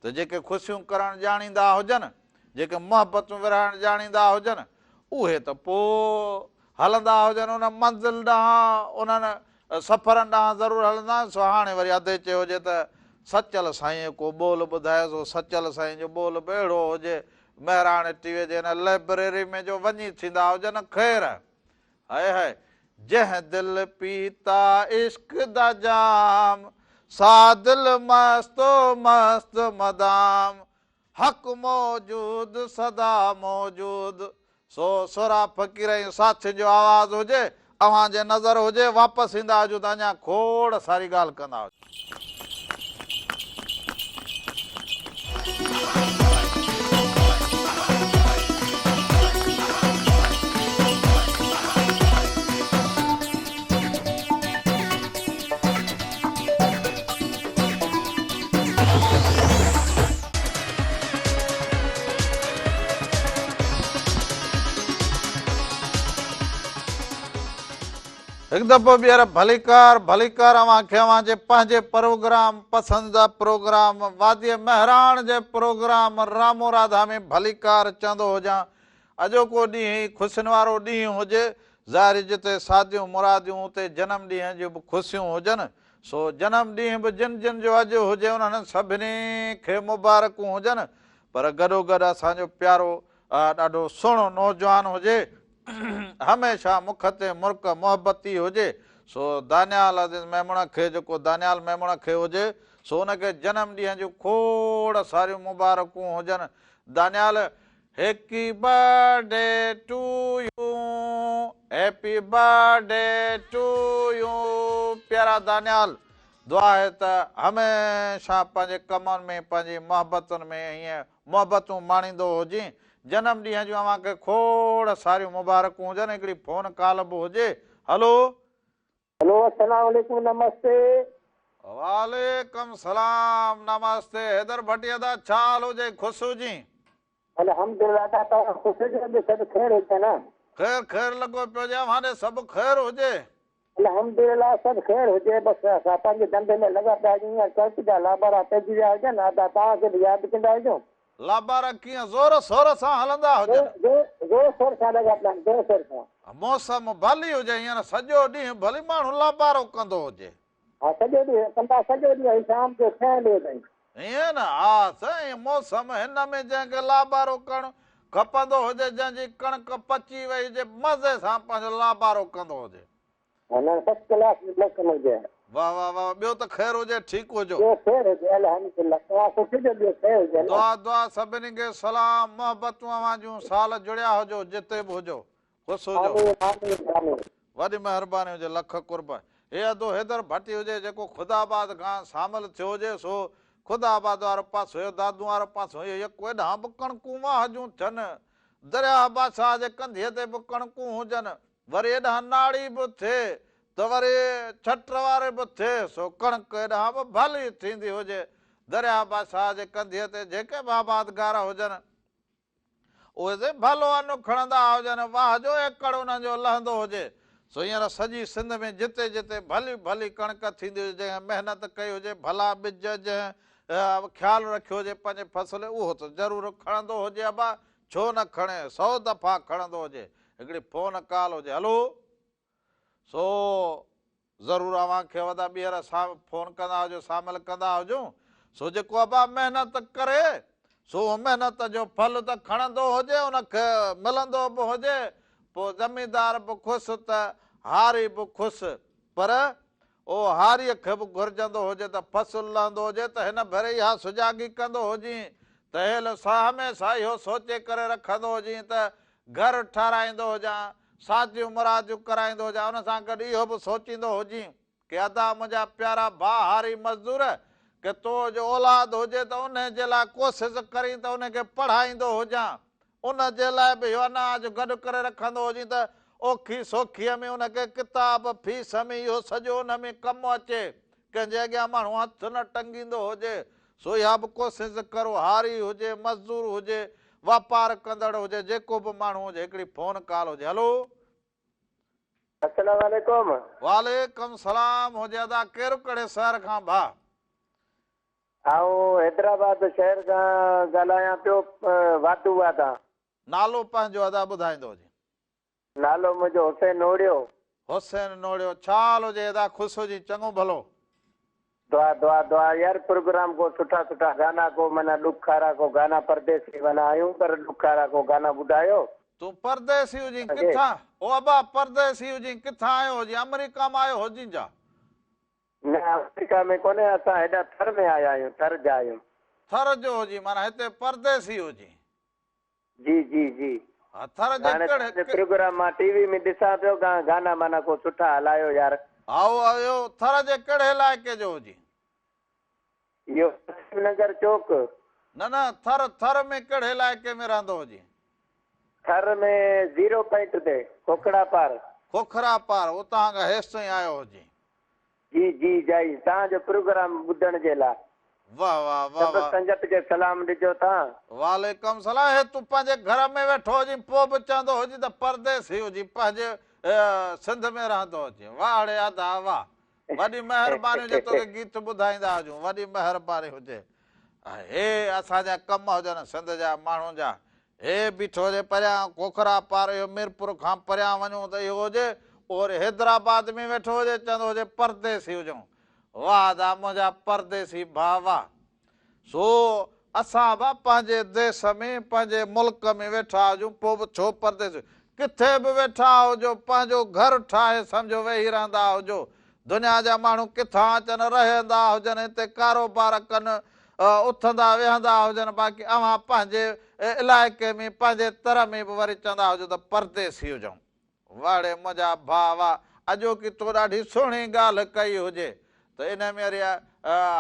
ته جيڪي خوشيون ڪرڻ ڄاڻيندا هجن، جيڪي محبتون ورهائڻ ڄاڻيندا هجن، اهي ته پوء هلندا هجن ان منزل ڏانهن، انهن سفرن ڏانهن ضرور هلندا آهن. سو هاڻي وري ادي چيو هجي ته سچل سائينء ڪو ٻول ٻڌايو، سو سچل سائين جو ٻول به اهڙو هجي، مهراڻ ٽي وي جي هن لئبريري ۾ جو وڃي ٿيندا هجن، خير! هاء هاء جنهن دل پيتا عشق دا جام، سا دل مست و مست مدام، حق موجود سدا موجود، سو سهراب فقير ۽ ساٿين جو آواز هجي، اوهان جي نظر هجي، واپس ايندا هجون ته اڃا کوڙ ساري ڳالهه ڪندا هجون. هڪ دفعو ٻيهر ڀليڪار ڀليڪار اوهان کي اوهان جي پنهنجي پروگرام پسنديده پروگرام واديء مهراڻ جي پروگرام رامو راڌا ۾ ڀليڪار چوندو هجان اڄوڪو ڏينهن ئي خوشين وارو ڏينهن هجي ظاهري جتي ساديون مراديون اتي جنم ڏينهن جون به خوشيون هجن سو جنم ڏينهن به جن جن جو اڄ هجي انهن سڀني کي مبارڪون هجن پر گڏوگڏ اسان جو پيارو ڏاڍو سهڻو نوجوان هجي هميشه مک تي مرڪ محبتي هجي سو دانيال عزيز ميمڻ کي جيڪو دانيال ميمڻ کي هجي سو ان کي جنم ڏينهن جون کوڙ ساريون مبارڪون هجن Daniyal happy birthday to you happy birthday to you پيارا دانيال دعا آهي ته هميشه پنهنجي ڪمن ۾ پنهنجي محبتن ۾ ائين محبتون ماڻيندو هجين. جنم ڏينهن جون اوهان کي کوڙ ساريون مبارڪون هجن. هڪڙي فون ڪال به هجي. هلو. هلو السلام عليڪم نمستي. وعليڪم سلام نمستي حيدر ڀٽي ادا ڇا حال هجي خوش هجين. الحمدلله ادا توهان خوش هجو ٻيو سڀ خير هجي نه. خير خير لڳو پيو هجي اوهان ڏي سڀ خير هجي. الحمدلله سڀ خير هجي بس اسان پنهنجي ڌنڌي ۾ لڳا پيا هجون هينئر ڪڻڪ جا لابارا پئجي ويا هجن ادا توهان کي به ياد ڪندا هجون. لابارا ڪيئن زور سور سان هلندا هجن. زور سور سان لڳا پيا آهن زور سور سان. موسم ڀلي هجي هينئر سڄو ڏينهن ڀلي ماڻهو لابارو ڪندو هجي. ها سڄو ڏينهن ڪندا سڄو ڏينهن ۽ شام جو ڇهين بجي تائين. ائين نه ها سائين موسم هن ۾ جنهن کي لابارو ڪرڻ کپندو هجي جنهن جي ڪڻڪ پچي وئي هجي مزي سان پنهنجو لابارو ڪندو هجي. ها نه فرسٽ ڪلاس موسم هجي. واه واه واه ٻيو ته خير هجي ٺيڪ هجو. ٻيو خير هجي الحمدلله توهان خوش هجو ٻيو خير هجي نه. دعا دعا سڀني کي سلام محبتون اوهان جون سال جڙيا هجو جتي به هجو خوش هجو. آمين آمين آمين. وڏي مهرباني هجي لک قرب. هي ادو حيدر ڀٽي هجي جيڪو خدا آباد کان شامل ٿيو هجي سو خدا آباد وارو پاسو هيو دادو وارو پاسو هيو يڪو ايڏانهن به ڪڻڪون واهه جون ٿين درياهه بادشاهه جي ڪنڌيء تي به ڪڻڪون هجن وري ايڏانهن ناڙي به ٿئي ته وري ڇٽ واري به ٿئي سو ڪڻڪ ايڏانهن به ڀلي ٿيندي هجي درياهه بادشاهه جي ڪنڌيء تي جيڪي به آبادگار هجن اهي سي ڀلو ان کڻندا هجن، واهه جو ايڪڙ انهن جو لهندو هجي. سو هينئر سڄي سنڌ ۾ جتي جتي ڀلي ڀلي ڪڻڪ ٿيندي هجي، جنهن محنت ڪئي هجي، ڀلا ٻج جنهن خيال رکيو هجي پنهنجي فصل اهو ته ضرور کڻندو هجي ابا، ڇو نه کڻي، سئو دفعا کڻندو هجي. هڪڙي فون ڪال هجي، هلو! سو ضرور اوهان کي ودا ٻيهر اسان فون ڪندا هجو شامل ڪندا هجون سو جيڪو ابا محنت ڪري سو اهو محنت جو ڦل ته کڻندو هجي ان کي ملندو به هجي پوء زميندار به خوش ته هاري به خوش پر. اهو هاريء کي به گهرجندو هجي ته فصل لهندو هجي ته هن ڀيري اها سجاڳي ڪندو هجين ته هيل هميشه اهو سوچي ڪري رکندو هجين ته گهر ٺهرائيندو هجان، شاديون مراديون ڪرائيندو هجان، ان سان گڏ اهو به سوچيندو هجين ڪي ادا منهنجا پيارا ڀاء هاري مزدور ڪي تو جو اولاد هجي ته انهي جي لاء ڪوشش ڪرين ته انهي کي پڙهائيندو هجان، ان جي لاء به اهو اناج گڏ ڪري رکندو هجين ته اوکي سوکيء ۾ ان کي ڪتاب، فيس ۾ اهو سڄو ان ۾ ڪم اچي. ڪنهن جي اڳيان ماڻهو هٿ نه ٽنگيندو هجي. سو اها به ڪوشش ڪرو، هاري هجي، مزدور هجي، واپار ڪندڙ هجي، جيڪو به ماڻهو هجي، هڪڙي فون ڪال هجي. هلو. السلام عليڪم. وعليڪم سلام هجي ادا ڪير ڪهڙي شهر کان ڀاء. آئون حيدرآباد شهر کان ڳالهايان پيو واڌووا تان. نالو پنهنجو ادا ٻڌائيندو هجي. نالو منهنجو حسين نوڙيو. حسين نوڙيو ڇا حال هجي ادا خوش هجين چڱو ڀلو. دعا دعا دعا يار پروگرام ڪو سٺا سٺا گانا ڪو معنيٰ ڏک کارا ڪو گانا پرديسي معنيٰ آهيون پر ڏک کارا ڪو گانا ٻڌايو. تون پرديسي هجين ڪٿان او ابا پرديسي هجين ڪٿان آيو هجين آمريڪا مان آيو هجين جا. نه آمريڪا ۾ ڪونهي اسان هيڏا ٿر ۾ آيا آهيون ٿر جا آهيون. ٿر جو هجين معنيٰ هتي پرديسي هجين. جي جي جي ها ٿر جي هاڻي ڪهڙي توهان جو پروگرام مان ٽي وي ۾ ڏسان پيو گانا معنيٰ ڪو سٺا هلايو يار. هائو اهو ٿر جي ڪهڙي علائقي جو هجين. اهو قاسم نگر چوڪ. نه نه ٿر ٿر ۾ ڪهڙي علائقي ۾ رهندو هجين. ٿر ۾ زيرو پوائنٽ تي کوکڙا پار. کوکرا پار اتان کان هيستائين آيو هجين. جي جي جائي توهان جو پروگرام ٻڌڻ جي لا. واه واه واه سڀ واه. سنگت کي سلام ڏجو توهان. وعليڪم سلام هي تون پنهنجي گهر ۾ ويٺو هجين پوء به چوندو هجين ته پرديسي هجين پنهنجي سنڌ ۾ رهندو هجين واه ڙي ادا واه وڏي مهرباني هجي توکي گيت ٻڌائيندا هجون وڏي مهرباني هجي هي اسان جا ڪم هجن سنڌ جا ماڻهن جا هي بيٺو هجي پريان کوکرا پار اهو ميرپور کان پريان وڃون ته اهو هجي اهو وري حيدرآباد ۾ ويٺو هجي چوندو هجي پرديسي هجون واه ادا منهنجا پرديسي ڀاء واه سو اسان به پنهنجي ديس ۾ پنهنجي ملڪ ۾ ويٺا هجون پوء به ڇو پرديسي ڪٿي به ويٺا هجو پنهنجو گهر ٺاهي سمجهو ويهي رهندا هجو دنيا جا ماڻهو ڪٿان اچن رهندا هجن هتي ڪاروبار ڪن اٿندا ويهندا هجن باقي اوهان پنهنجي علائقي ۾ پنهنجي تر ۾ به وري چوندا هجو ته پرديسي هجون. واه ڙي منهنجا ڀاء واه اڄوڪي تو ڏاڍي سهڻي ڳالهه ڪئي هجي ته انهي ۾ وري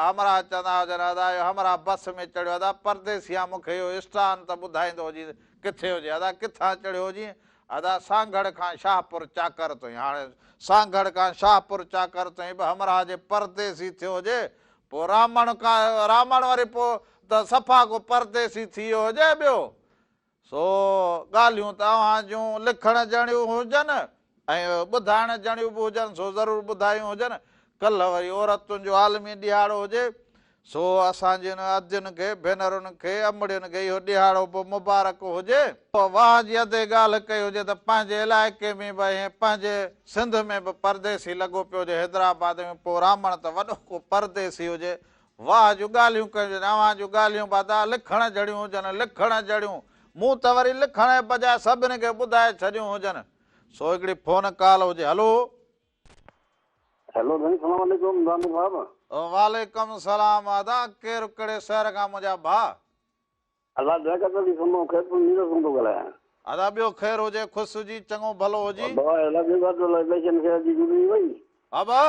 همراهه چوندا هجن ادا اهو همراهه بس ۾ چڙهيو ادا پرديسي آن مونکي اهو اسٽان ته ٻڌائيندو هجين ڪٿي هجي ادا ڪٿان چڙهيو هجين ادا سانگهڙ کان شاهپور چاڪر تائين هاڻي سانگهڙ کان شاهپور چاڪر تائين به همراهه جي پرديسي ٿيو هجي پوء رامڻ کا رامڻ وري پوء ته صفا ڪو پرديسي ٿي ويو هجي ٻيو سو ڳالهيون ته اوهان جون لکڻ جهڙيون هجن ۽ ٻڌائڻ جهڙيون به هجن سو ضرور ٻڌايون هجن. ڪلهه وري عورتن جو عالمي ڏهاڙو هجي سو اسان جي ادين کي، ڀينرن کي، امڙين کي اهو ڏهاڙو به مبارڪ هجي. اوهان جي ادي ڳالهه ڪئي هجي ته پنهنجي علائقي ۾ به ۽ پنهنجي سنڌ ۾ به پرديسي لڳو پيو هجي حيدرآباد ۾ پوء رامڻ ته وڏو ڪو پرديسي هجي واهه جون ڳالهيون ڪيون هجن اوهان جون ڳالهيون به ادا لکڻ جھڙيون هجن لکڻ جھڙيون مون ته وري لکڻ جي بجاء سڀني کي ٻڌائي ڇڏيون هجن سو هڪڙي فون ڪال هجي هلو. هيلو سائين سلام عليڪم دانو صاحب. وعليڪم سلام ادا ڪير ڪهڙي شهر کان منهنجا ڀاء. ادا لياقت علي سمون خيرپور ميرس مان ٿو ڳالهايان. ادا ٻيو خير هجي خوش هجين چڱو ڀلو هجين. بابا لڳي ٿو اليڪشن خير جي گذري وئي. ابا.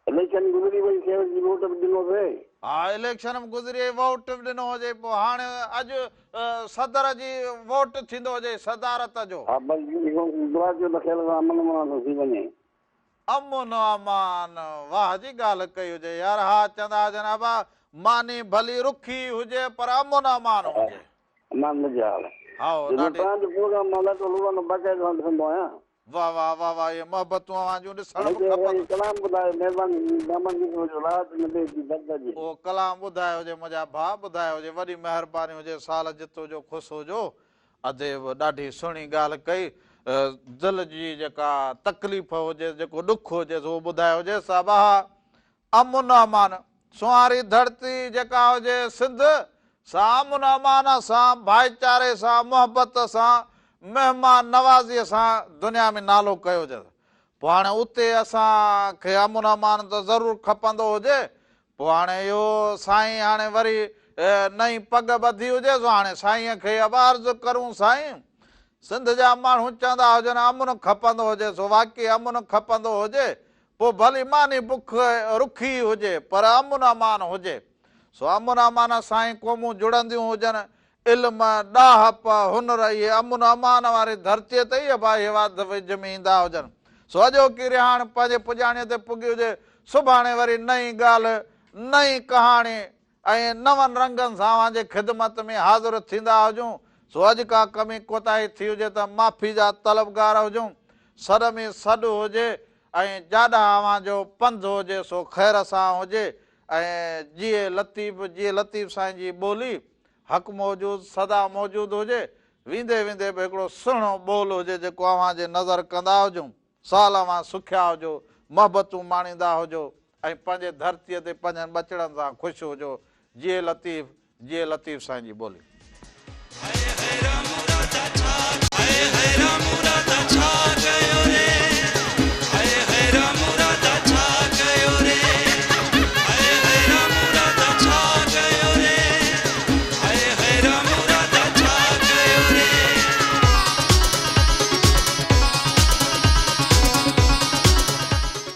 اليڪشن گذري وئي خير جي ووٽ به ڏنو سي. ها اليڪشن به گذري وئي ووٽ به ڏنو هجي پوء هاڻي اڄ صدر جي ووٽ ٿيندو هجي صدارت جو. ها بس دعا ڪيو ته خير سان امن امان سان ٿي وڃي. امن امان واهه جي ڳالهه ڪئي هجي يار ها چوندا هجن ابا ماني ڀلي رکي هجي پر امن امان هجي. امان هجي ها. هائو ڏاڍي. توهان جو پروگرام مان ڏاڍو روزانو باقاعده سان ڏسندو آهيان. واه واه واه واه اهي محبتون اوهان جون ڏسڻ به کپن. ڪلام ٻڌايو مهرباني دامن جي جو راحت ملي جي درد جي. اهو ڪلام ٻڌايو هجي منهنجا ڀاء ٻڌايو هجي وڏي مهرباني هجي سال جتو جو خوش هجو ادي به ڏاڍي سهڻي ڳالهه ڪئي دل جي جيڪا تڪليف هجيس جيڪو ڏک هجيس اهو ٻڌايو هجيس ابا امن امان سونهاري ڌرتي جيڪا هجي سنڌ سا امن امان سان ڀائيچاري سان محبت سان مهمان نوازي سان دنيا ۾ نالو ڪيو هجيس. پوء هاڻي اتي اسان کي امن امان ته ضرور کپندو هجي. پوء هاڻي اهو سائين هاڻي وري نئين پڳ ٻڌي هجي سو هاڻي سائينء کي ابا عرض ڪرون سائين! سنڌ جا ماڻهو چوندا هجن امن کپندو هجي سو واقعي امن کپندو هجي پوء ڀلي ماني بک رکي هجي پر امن امان هجي. سو امن امان سان ئي قومون جڙنديون هجن. علم، ڏاهپ، هنر اهي امن امان واري ڌرتيء تي ئي ابا اهي واڌ ويجهه ۾ ايندا هجن. سو اڄوڪي رهاڻ پنهنجي پڄاڻيء تي پڳي هجي. سڀاڻي وري نئين ڳالهه، نئين ڪهاڻي ۽ نون رنگن سان اوهان جي خدمت ۾ حاضر ٿيندا هجون. سو اڄ ڪا ڪمي ڪوتاهي ٿي هجي ته معافي جا طلبگار هجون. سڏ ۾ سڏ هجي ۽ جاڏانهن اوهان جو پنڌ هجي سو خير سان هجي ۽ جيئي لطيف جيئي لطيف سائين جي ٻولي حق موجود سدا موجود هجي. ويندي ويندي به هڪڙو سهڻو ٻول هجي جيڪو اوهان جي نظر ڪندا هجون. سال اوهان سکيا هجو، محبتون ماڻيندا هجو ۽ پنهنجي ڌرتيء تي پنهنجن ٻچڙن سان خوش هجو. جيئي لطيف، جيئي لطيف سائين جي ٻولي. هاء هاء رام راڌا ڇا، هاء هاء رام راڌا ڇا.